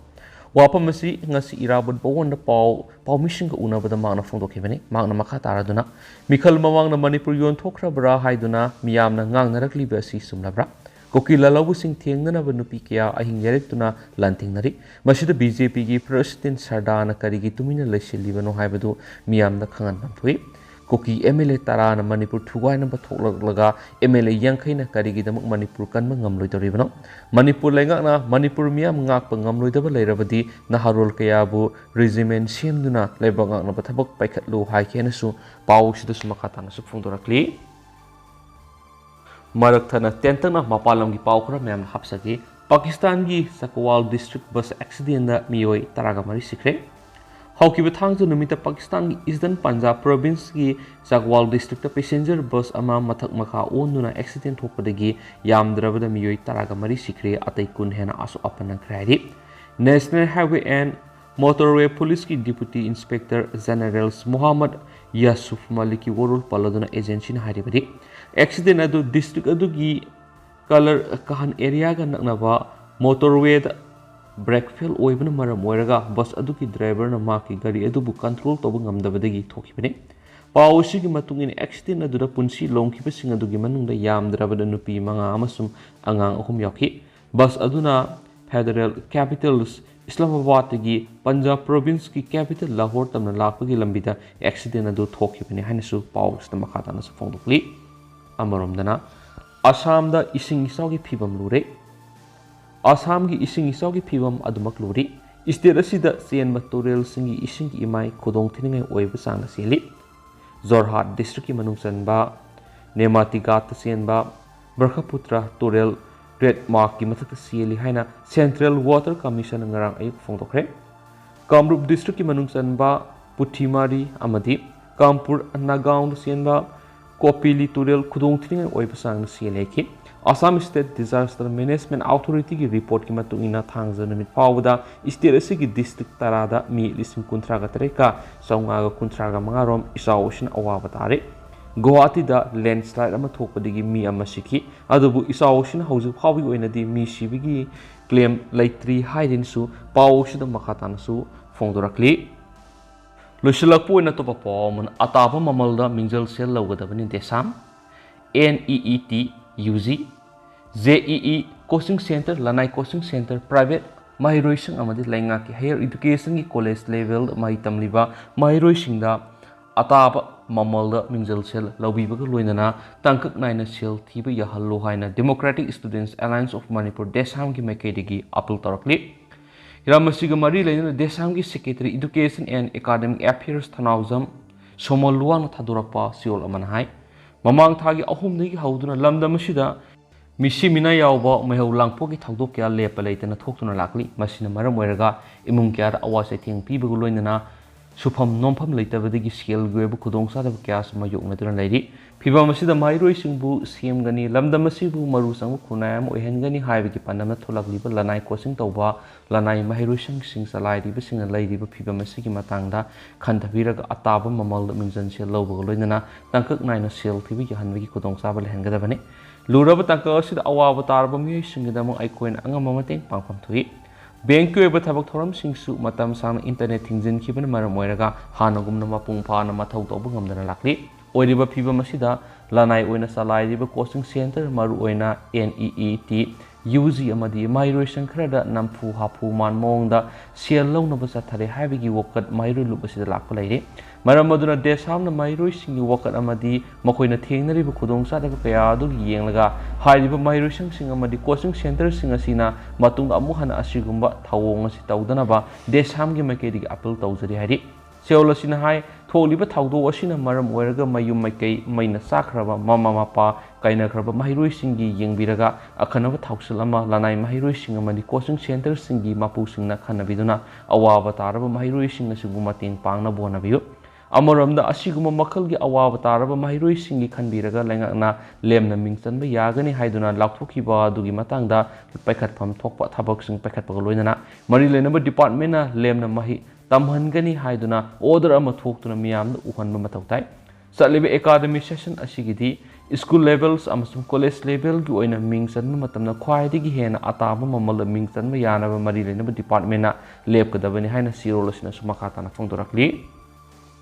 ꯋꯥꯐꯝ ꯑꯁꯤ ꯉꯁꯤ ꯏꯔꯥꯕꯣꯠ ꯚꯋꯟꯗ ꯄꯥꯎ, ꯄꯥꯎꯃꯤꯁꯤꯡꯒ ꯎꯅꯕꯗ ꯃꯍꯥꯛꯅ ꯐꯣꯡꯗꯣꯛꯈꯤꯕꯅꯤ꯫ ꯃꯍꯥꯛꯅ ꯃꯈꯥ ꯇꯥꯔꯗꯨꯅ, ꯃꯤꯈꯜ ꯃꯃꯥꯡꯗ ꯃꯅꯤꯄꯨꯔ ꯌꯣꯟꯊꯣꯛꯈ꯭ꯔꯕ꯭ꯔꯥ ꯍꯥꯏꯗꯨꯅ ꯃꯤꯌꯥꯝꯅ ꯉꯥꯡꯅꯔꯛꯂꯤꯕ ꯑꯁꯤ ꯆꯨꯝꯂꯕ꯭ꯔꯥ? ꯀꯨꯀꯤ ꯂꯥꯜꯍꯧꯕꯁꯤꯡ ꯊꯦꯡꯅꯅꯕ ꯅꯨꯄꯤ ꯀꯌꯥ ꯑꯍꯤꯡ ꯌꯥꯔꯦꯛꯇꯨꯅ ꯂꯥꯟꯊꯦꯡꯅꯔꯤ꯫ ꯃꯁꯤꯗ B J P ꯒꯤ president ꯁꯔꯗꯥꯅ ꯀꯔꯤꯒꯤ ꯇꯨꯃꯤꯟꯅ ꯂꯩꯁꯤꯜꯂꯤꯕꯅꯣ ꯍꯥꯏꯕꯗꯨ ꯃꯤꯌꯥꯝꯗ ꯈꯪꯍꯟꯐꯝ ꯊꯣꯛꯏ꯫ ꯀꯨꯀꯤ M L A ꯇꯔꯥꯅ Manipur ꯊꯨꯒꯥꯏꯅꯕ ꯊꯣꯛꯂꯛꯂꯒ M L A ꯌꯥꯡꯈꯩꯅ ꯀꯔꯤꯒꯤꯗꯃꯛ Manipur ꯀꯟꯕ ꯉꯝꯂꯣꯏꯗꯧꯔꯤꯕꯅꯣ? ꯃꯅꯤꯄꯨꯔ ꯂꯩꯉꯥꯛꯅ ꯃꯅꯤꯄꯨꯔ ꯃꯤꯌꯥꯝ ꯉꯥꯛꯄ ꯉꯝꯂꯣꯏꯗꯕ ꯂꯩꯔꯕꯗꯤ ꯅꯍꯥꯔꯣꯜ ꯀꯌꯥꯕꯨ regiment ꯁꯦꯝꯗꯨꯅ ꯂꯩꯕꯥꯛ ꯉꯥꯛꯅꯕ ꯊꯕꯛ ꯄꯥꯏꯈꯠꯂꯨ ꯍꯥꯏꯈꯤ ꯍꯥꯏꯅꯁꯨ ꯄꯥꯎ ꯑꯁꯤꯗꯁꯨ ꯃꯈꯥ ꯇꯥꯅꯁꯨ ꯐꯣꯡꯗꯣꯔꯛꯂꯤ꯫ ꯃꯔꯛ ꯊꯠꯅ ꯇꯦꯟꯇꯛꯅ ꯃꯄꯥꯟ ꯂꯝꯒꯤ ꯄꯥꯎ ꯈꯔ ꯃꯌꯥꯝꯅ ꯍꯥꯞꯆꯒꯦ꯫ ꯄꯥꯀꯤꯁꯇꯥꯟꯒꯤ ꯆꯀꯋꯥꯜ district bus accident ꯗ ꯃꯤꯑꯣꯏ ꯇꯔꯥꯒ ꯃꯔꯤ ꯁꯤꯈ꯭ꯔꯦ꯫ ꯍꯧꯈꯤꯕ ꯊꯥꯡꯖ ꯅꯨꯃꯤꯠꯇ ꯄꯥꯀꯤꯁꯇꯥꯟꯒꯤ Eastern Punjab province ꯀꯤ ꯆꯀꯋꯥꯜ district ꯇ passenger bus ꯑꯃ ꯃꯊꯛ ꯃꯈꯥ ꯑꯣꯟꯗꯨꯅ accident ꯊꯣꯛꯄꯗꯒꯤ ꯌꯥꯝꯗ꯭ꯔꯕꯗ ꯃꯤꯑꯣꯏ ꯇꯔꯥꯒ ꯃꯔꯤ ꯁꯤꯈ꯭ꯔꯦ, ꯑꯇꯩ ꯀꯨꯟ ꯍꯦꯟꯅ ꯑꯁꯣꯛ ꯑꯄꯟ ꯅꯪꯈ꯭ꯔꯦ ꯍꯥꯏꯔꯤ꯫ National Highway and Motorway Police ꯀꯤ Deputy Inspector General ꯃꯣꯍꯥꯃꯗ ꯌꯥꯁꯨꯐ ꯃꯥꯂꯤꯛꯀꯤ ꯋꯥꯔꯣꯜ ꯄꯜꯂꯗꯨꯅ agency ꯅ ꯍꯥꯏꯔꯤꯕꯗꯤ, accident ꯑꯗꯨ district ꯑꯗꯨꯒꯤ ꯀꯂꯔ ꯀꯍꯥꯟ area ꯒ ꯅꯛꯅꯕ motorway ꯗ brake fail ꯑꯣꯏꯕꯅ ꯃꯔꯝ ꯑꯣꯏꯔꯒ bus ꯑꯗꯨꯒꯤ driver ꯅ ꯃꯍꯥꯛꯀꯤ ꯒꯥꯔꯤ ꯑꯗꯨꯕꯨ control ꯇꯧꯕ ꯉꯝꯗꯕꯗꯒꯤ ꯊꯣꯛꯈꯤꯕꯅꯤ꯫ ꯄꯥꯎ ꯑꯁꯤꯒꯤ ꯃꯇꯨꯡ ꯏꯟꯅ, ꯑꯦꯛꯁꯤꯗꯦꯟ ꯑꯗꯨꯗ ꯄꯨꯟꯁꯤ ꯂꯣꯝꯈꯤꯕꯁꯤꯡ ꯑꯗꯨꯒꯤ ꯃꯅꯨꯡꯗ ꯌꯥꯝꯗ꯭ꯔꯕꯗ ꯅꯨꯄꯤ ꯃꯉꯥ ꯑꯃꯁꯨꯡ ꯑꯉꯥꯡ ꯑꯍꯨꯝ ꯌꯥꯎꯈꯤ꯫ ꯕꯁ ꯑꯗꯨꯅ federal capital ꯏꯁꯂꯥꯃꯥꯕꯥꯗꯇꯒꯤ Punjab ꯄ꯭ꯔꯣꯚꯤꯟꯁꯀꯤ capital Lahore ꯇꯝꯅ ꯂꯥꯛꯄꯒꯤ ꯂꯝꯕꯤꯗ ꯑꯦꯛꯁꯤꯗꯦꯟ ꯑꯗꯨ ꯊꯣꯛꯈꯤꯕꯅꯤ ꯍꯥꯏꯅꯁꯨ ꯄꯥꯎ ꯑꯁꯤꯗ ꯃꯈꯥ ꯇꯥꯅꯁꯨ ꯐꯣꯡꯗꯣꯛꯂꯤ꯫ ꯑꯃꯔꯣꯝꯗꯅ, ꯑꯁꯥꯝꯗ ꯏꯁꯤꯡ ꯏꯆꯥꯎꯒꯤ ꯐꯤꯕꯝ ꯂꯨꯔꯦ꯫ ꯑꯁꯥꯝꯒꯤ ꯏꯁꯤꯡ ꯏꯆꯥꯎꯒꯤ ꯐꯤꯕꯝ ꯑꯗꯨꯃꯛ ꯂꯨꯔꯤ꯫ ꯁ꯭ꯇꯦꯠ ꯑꯁꯤꯗ ꯆꯦꯟꯕ ꯇꯨꯔꯦꯜꯁꯤꯡꯒꯤ ꯏꯁꯤꯡꯒꯤ ꯏꯃꯥꯏ ꯈꯨꯗꯣꯡ ꯊꯤꯅꯤꯡꯉꯥꯏ ꯑꯣꯏꯕ ꯆꯥꯡꯗ ꯆꯦꯜꯂꯤ꯫ ꯖꯣꯔꯍꯥꯠ ꯗꯤꯁꯇ꯭ꯔꯤꯛꯀꯤ ꯃꯅꯨꯡ ꯆꯟꯕ ꯅꯦꯃꯥꯇꯤꯒꯥꯠꯇ ꯆꯦꯟꯕ ꯕ꯭ꯔꯍꯄꯨꯇ꯭ꯔ ꯇꯨꯔꯦꯜ ꯔꯦꯗ ꯃꯥꯔꯛꯀꯤ ꯃꯊꯛꯇ ꯆꯦꯜꯂꯤ ꯍꯥꯏꯅ ꯁꯦꯟꯇ꯭ꯔꯦꯜ ꯋꯥꯇꯔ ꯀꯃꯤꯁꯟꯅ ꯉꯔꯥꯡ ꯑꯌꯨꯛ ꯐꯣꯡꯗꯣꯛꯈ꯭ꯔꯦ꯫ ꯀꯥꯃꯔꯨꯞ ꯗꯤꯁꯇ꯭ꯔꯤꯛꯀꯤ ꯃꯅꯨꯡ ꯆꯟꯕ ꯄꯨꯊꯤꯃꯥꯔꯤ ꯑꯃꯗꯤ ꯀꯥꯝꯄꯨꯔ ꯅꯥꯒꯥꯎꯟꯗ ꯆꯦꯟꯕ ꯀꯣꯄꯤꯂꯤ ꯇꯨꯔꯦꯜ ꯈꯨꯗꯣꯡ ꯊꯤꯅꯤꯡꯉꯥꯏ ꯑꯣꯏꯕ ꯆꯥꯡꯗ ꯆꯦꯜꯂꯦ ꯍꯥꯏꯈꯤ꯫ ꯑꯁꯥꯝ ꯁ꯭ꯇꯦꯠ ꯗꯤꯖꯥꯁꯇꯔ ꯃꯦꯅꯦꯖꯃꯦꯟꯠ ꯑꯣꯊꯣꯔꯤꯇꯤꯒꯤ ꯔꯤꯄꯣꯔꯠꯀꯤ ꯃꯇꯨꯡ ꯏꯟꯅ, ꯊꯥꯡꯖ ꯅꯨꯃꯤꯠ ꯐꯥꯎꯕꯗ ꯁ꯭ꯇꯦꯠ ꯑꯁꯤꯒꯤ ꯗꯤꯁꯇ꯭ꯔꯤꯛ ꯇꯔꯥꯗ ꯃꯤ ꯂꯤꯁꯤꯡ ꯀꯨꯟꯊ꯭ꯔꯥꯒ ꯇꯔꯦꯠꯀ ꯆꯥꯝꯃꯉꯥꯒ ꯀꯨꯟꯊ꯭ꯔꯥꯒ ꯃꯉꯥ ꯔꯣꯝ ꯏꯆꯥꯎ ꯑꯁꯤꯅ ꯑꯋꯥꯕ ꯇꯥꯔꯦ꯫ ꯒꯨꯋꯥꯍꯥꯇꯤꯗ ꯂꯦꯟꯁꯂꯥꯏꯠ ꯑꯃ ꯊꯣꯛꯄꯗꯒꯤ ꯃꯤ ꯑꯃ ꯁꯤꯈꯤ꯫ ꯑꯗꯨꯕꯨ ꯏꯆꯥꯎ ꯑꯁꯤꯅ ꯍꯧꯖꯤꯛ ꯐꯥꯎꯕꯒꯤ ꯑꯣꯏꯅꯗꯤ ꯃꯤ ꯁꯤꯕꯒꯤ ꯀ꯭ꯂꯦꯝ ꯂꯩꯇ꯭ꯔꯤ ꯍꯥꯏꯗꯨꯅꯁꯨ ꯄꯥꯎ ꯑꯁꯤꯗ ꯃꯈꯥ ꯇꯥꯅꯁꯨ ꯐꯣꯡꯗꯣꯔꯛꯂꯤ꯫ ꯂꯣꯏꯁꯤꯜꯂꯛꯄ ꯑꯣꯏꯅ ꯑꯇꯣꯞꯄ ꯄꯥꯎ ꯑꯃꯅ, ꯑꯇꯥꯕ ꯃꯃꯜꯗ ꯃꯤꯡꯖꯜ ꯁꯦꯜ ꯂꯧꯒꯗꯕꯅꯤ ꯗꯦꯁꯥꯝ꯫ NEET, UG, JEE coaching centre, ꯂꯅꯥꯏ coaching centre, private ꯃꯍꯩꯔꯣꯏꯁꯤꯡ ꯑꯃꯗꯤ ꯂꯩꯉꯥꯛꯀꯤ higher educationꯒꯤ college level ꯃꯍꯩ ꯇꯝꯂꯤꯕ ꯃꯍꯩꯔꯣꯏꯁꯤꯡꯗ ꯑꯇꯥꯕ ꯃꯃꯜꯗ ꯃꯤꯡꯖꯜ ꯁꯦꯜ ꯂꯧꯕꯤꯕꯒ ꯂꯣꯏꯅꯅ ꯇꯥꯡꯀꯛ ꯅꯥꯏꯅ ꯁꯦꯜ ꯊꯤꯕ ꯌꯥꯍꯜꯂꯨ ꯍꯥꯏꯅ Democratic Students Alliance of Manipur, ꯗꯦꯁꯥꯝꯒꯤ ꯃꯥꯏꯀꯩꯗꯒꯤ appeal ꯇꯧꯔꯛꯂꯤ꯫ ꯍꯤꯔꯝ ꯑꯁꯤꯒ ꯃꯔꯤ ꯂꯩꯅꯅ ꯗꯦꯁꯥꯝꯒꯤ Secretary Education and Academic Affairs ꯊꯅꯥꯎꯖꯝ ꯁꯣꯃꯣ ꯂꯨꯋꯥꯡꯅ ꯊꯥꯗꯣꯔꯛꯄ ꯆꯦꯔꯣꯜ ꯑꯃꯅ ꯍꯥꯏ, ꯃꯃꯥꯡ ꯊꯥꯒꯤ ꯑꯍꯨꯝꯗꯒꯤ ꯍꯧꯗꯨꯅ ꯂꯝꯗꯝ ꯑꯁꯤꯗ ꯃꯤꯁꯤ ꯃꯤꯅꯥ ꯌꯥꯎꯕ ꯃꯩꯍꯧ ꯂꯥꯡꯄꯣꯛꯀꯤ ꯊꯧꯗꯣꯛ ꯀꯌꯥ ꯂꯦꯞꯄ ꯂꯩꯇꯅ ꯊꯣꯛꯇꯨꯅ ꯂꯥꯛꯂꯤ꯫ ꯃꯁꯤꯅ ꯃꯔꯝ ꯑꯣꯏꯔꯒ ꯏꯃꯨꯡ ꯀꯌꯥꯗ ꯑꯋꯥ ꯆꯩꯊꯦꯡ ꯄꯤꯕꯒ ꯂꯣꯏꯅꯅ ꯁꯨꯐꯝ ꯅꯣꯝꯐꯝ ꯂꯩꯇꯕꯗꯒꯤ ꯁꯦꯜꯒꯤ ꯑꯣꯏꯕ ꯈꯨꯗꯣꯡꯆꯥꯗꯕ ꯀꯌꯥꯁꯨ ꯃꯥꯌꯣꯛꯅꯗꯨꯅ ꯂꯩꯔꯤ꯫ ꯐꯤꯚꯝ ꯑꯁꯤꯗ ꯃꯍꯩꯔꯣꯏꯁꯤꯡꯕꯨ ꯁꯦꯝꯒꯅꯤ, ꯂꯝꯗꯝ ꯑꯁꯤꯕꯨ ꯃꯔꯨ ꯆꯪꯕ ꯈꯨꯟꯅꯥꯏ ꯑꯃ ꯑꯣꯏꯍꯟꯒꯅꯤ ꯍꯥꯏꯕꯒꯤ ꯄꯥꯟꯗꯝꯅ ꯊꯣꯛꯂꯛꯂꯤꯕ ꯂꯅꯥꯏ coaching ꯇꯧꯕ ꯂꯅꯥꯏ ꯃꯍꯩꯔꯣꯏꯁꯪꯁꯤꯡ ꯆꯂꯥꯏꯔꯤꯕꯁꯤꯡꯅ ꯂꯩꯔꯤꯕ ꯐꯤꯚꯝ ꯑꯁꯤꯒꯤ ꯃꯇꯥꯡꯗ ꯈꯟꯊꯕꯤꯔꯒ ꯑꯇꯥꯕ ꯃꯃꯜꯗ ꯃꯤꯡꯖꯟ ꯁꯦꯜ ꯂꯧꯕꯒ ꯂꯣꯏꯅꯅ ꯇꯥꯡꯀꯛ ꯅꯥꯏꯅ ꯁꯦꯜ ꯊꯤꯕ ꯌꯥꯍꯟꯕꯒꯤ ꯈꯨꯗꯣꯡꯆꯥꯕ ꯂꯩꯍꯟꯒꯗꯕꯅꯤ꯫ ꯂꯨꯔꯕ ꯇꯥꯡꯀꯛ ꯑꯁꯤꯗ ꯑꯋꯥꯕ ꯇꯥꯔꯕ ꯃꯤꯑꯣꯏꯁꯤꯡꯒꯤꯗꯃꯛ ꯑꯩꯈꯣꯏꯅ ꯑꯉꯝꯕ ꯃꯇꯦꯡ ꯄꯥꯡꯐꯝ ꯊꯣꯛꯏ꯫ ꯕꯦꯡꯛꯀꯤ ꯑꯣꯏꯕ ꯊꯕꯛ ꯊꯧꯔꯝꯁꯤꯡꯁꯨ ꯃꯇꯝ ꯁꯥꯡꯅ ꯏꯟꯇꯔꯅꯦꯠ ꯊꯤꯡꯖꯤꯟꯈꯤꯕꯅ ꯃꯔꯝ ꯑꯣꯏꯔꯒ ꯍꯥꯟꯅꯒꯨꯝꯅ ꯃꯄꯨꯡ ꯐꯥꯅ ꯃꯊꯧ ꯇꯧꯕ ꯉꯝꯗꯅ ꯂꯥꯛꯂꯤ꯫ ꯑꯣꯏꯔꯤꯕ ꯐꯤꯕꯝ ꯑꯁꯤꯗ ꯂꯅꯥꯏ ꯑꯣꯏꯅ ꯆꯂꯥꯏꯔꯤꯕ ꯀꯣꯆꯤꯡ ꯁꯦꯟꯇꯔ, ꯃꯔꯨꯑꯣꯏꯅ N E E T, U G ꯑꯃꯗꯤ ꯃꯍꯩꯔꯣꯏꯁꯪ ꯈꯔꯗ ꯅꯝꯐꯨ ꯍꯥꯐꯨ ꯃꯥꯟ ꯃꯑꯣꯡꯗ ꯁꯦꯜ ꯂꯧꯅꯕ ꯆꯠꯊꯔꯦ ꯍꯥꯏꯕꯒꯤ ꯋꯥꯀꯠ ꯃꯍꯩꯔꯣꯏ ꯂꯨꯞ ꯑꯁꯤꯗ ꯂꯥꯛꯄ ꯂꯩꯔꯤ꯫ ꯃꯔꯝ ꯑꯗꯨꯅ ꯗꯦꯁꯥꯝꯅ ꯃꯍꯩꯔꯣꯏꯁꯤꯡꯒꯤ ꯋꯥꯀꯠ ꯑꯃꯗꯤ ꯃꯈꯣꯏꯅ ꯊꯦꯡꯅꯔꯤꯕ ꯈꯨꯗꯣꯡꯆꯥꯗꯕ ꯀꯌꯥ ꯑꯗꯨ ꯌꯦꯡꯂꯒ ꯍꯥꯏꯔꯤꯕ ꯃꯍꯩꯔꯣꯏꯁꯪꯁꯤꯡ ꯑꯃꯗꯤ ꯀꯣꯆꯤꯡ ꯁꯦꯟꯇꯔꯁꯤꯡ ꯑꯁꯤꯅ ꯃꯇꯨꯡꯗ ꯑꯃꯨꯛ ꯍꯟꯅ ꯑꯁꯤꯒꯨꯝꯕ ꯊꯧꯑꯣꯡ ꯑꯁꯤ ꯇꯧꯗꯅꯕ ꯗꯦꯁꯥꯝꯒꯤ ꯃꯥꯏꯀꯩꯗꯒꯤ ꯑꯄꯤꯜ ꯇꯧꯖꯔꯤ ꯍꯥꯏꯔꯤ꯫ ꯁꯤꯑꯣꯜ ꯑꯁꯤꯅ ꯍꯥꯏ, ꯊꯣꯛꯂꯤꯕ ꯊꯧꯗꯣꯛ ꯑꯁꯤꯅ ꯃꯔꯝ ꯑꯣꯏꯔꯒ ꯃꯌꯨꯝ ꯃꯀꯩ ꯃꯩꯅ ꯆꯥꯛꯈ꯭ꯔꯕ, ꯃꯃꯥ ꯃꯄꯥ ꯀꯥꯏꯅꯈ꯭ꯔꯕ ꯃꯍꯩꯔꯣꯏꯁꯤꯡꯒꯤ ꯌꯦꯡꯕꯤꯔꯒ ꯑꯈꯟꯅꯕ ꯊꯧꯁꯤꯜ ꯑꯃ ꯂꯅꯥꯏ ꯃꯍꯩꯔꯣꯏꯁꯤꯡ ꯑꯃꯗꯤ ꯀꯣꯆꯤꯡ ꯁꯦꯟꯇꯔꯁꯤꯡꯒꯤ ꯃꯄꯨꯁꯤꯡꯅ ꯈꯟꯅꯕꯤꯗꯨꯅ ꯑꯋꯥꯕ ꯇꯥꯔꯕ ꯃꯍꯩꯔꯣꯏꯁꯤꯡ ꯑꯁꯤꯕꯨ ꯃꯇꯦꯡ ꯄꯥꯡꯅꯕ ꯍꯣꯠꯅꯕꯤꯌꯨ꯫ ꯑꯃꯔꯣꯝꯗ ꯑꯁꯤꯒꯨꯝꯕ ꯃꯈꯜꯒꯤ ꯑꯋꯥꯕ ꯇꯥꯔꯕ ꯃꯍꯩꯔꯣꯏꯁꯤꯡꯒꯤ ꯈꯟꯕꯤꯔꯒ ꯂꯩꯉꯥꯛꯅ ꯂꯦꯝꯅ ꯃꯤꯡ ꯆꯟꯕ ꯌꯥꯒꯅꯤ ꯍꯥꯏꯗꯨꯅ ꯂꯥꯎꯊꯣꯛꯈꯤꯕ ꯑꯗꯨꯒꯤ ꯃꯇꯥꯡꯗ ꯄꯥꯏꯈꯠꯐꯝ ꯊꯣꯛꯄ ꯊꯕꯛꯁꯤꯡ ꯄꯥꯏꯈꯠꯄꯒ ꯂꯣꯏꯅꯅ ꯃꯔꯤ ꯂꯩꯅꯕ ꯗꯤꯄꯥꯔꯠꯃꯦꯟꯅ ꯂꯦꯝꯅ ꯃꯍꯩ ꯇꯝꯍꯟꯒꯅꯤ ꯍꯥꯏꯗꯨꯅ ꯑꯣꯔꯗꯔ ꯑꯃ ꯊꯣꯛꯇꯨꯅ ꯃꯤꯌꯥꯝꯗ ꯎꯍꯟꯕ ꯃꯊꯧ ꯇꯥꯏ꯫ ꯆꯠꯂꯤꯕ ꯑꯦꯀꯥꯗꯃꯤꯛ ꯁꯦꯁꯟ ꯑꯁꯤꯒꯤꯗꯤ ꯁ꯭ꯀꯨꯜ ꯂꯦꯚꯦꯜꯁ ꯑꯃꯁꯨꯡ ꯀꯣꯂꯦꯖ ꯂꯦꯚꯦꯜꯒꯤ ꯑꯣꯏꯅ ꯃꯤꯡ ꯆꯟꯕ ꯃꯇꯝꯗ ꯈ꯭ꯋꯥꯏꯗꯒꯤ ꯍꯦꯟꯅ ꯑꯇꯥꯕ ꯃꯃꯜꯗ ꯃꯤꯡ ꯆꯟꯕ ꯌꯥꯅꯕ ꯃꯔꯤ ꯂꯩꯅꯕ ꯗꯤꯄꯥꯔꯠꯃꯦꯟꯅ ꯂꯦꯞꯀꯗꯕꯅꯤ ꯍꯥꯏꯅ ꯁꯤꯔꯣꯜ ꯑꯁꯤꯅꯁꯨ ꯃꯈꯥ ꯇꯥꯅ ꯐꯣꯡꯗꯣꯔꯛꯂꯤ꯫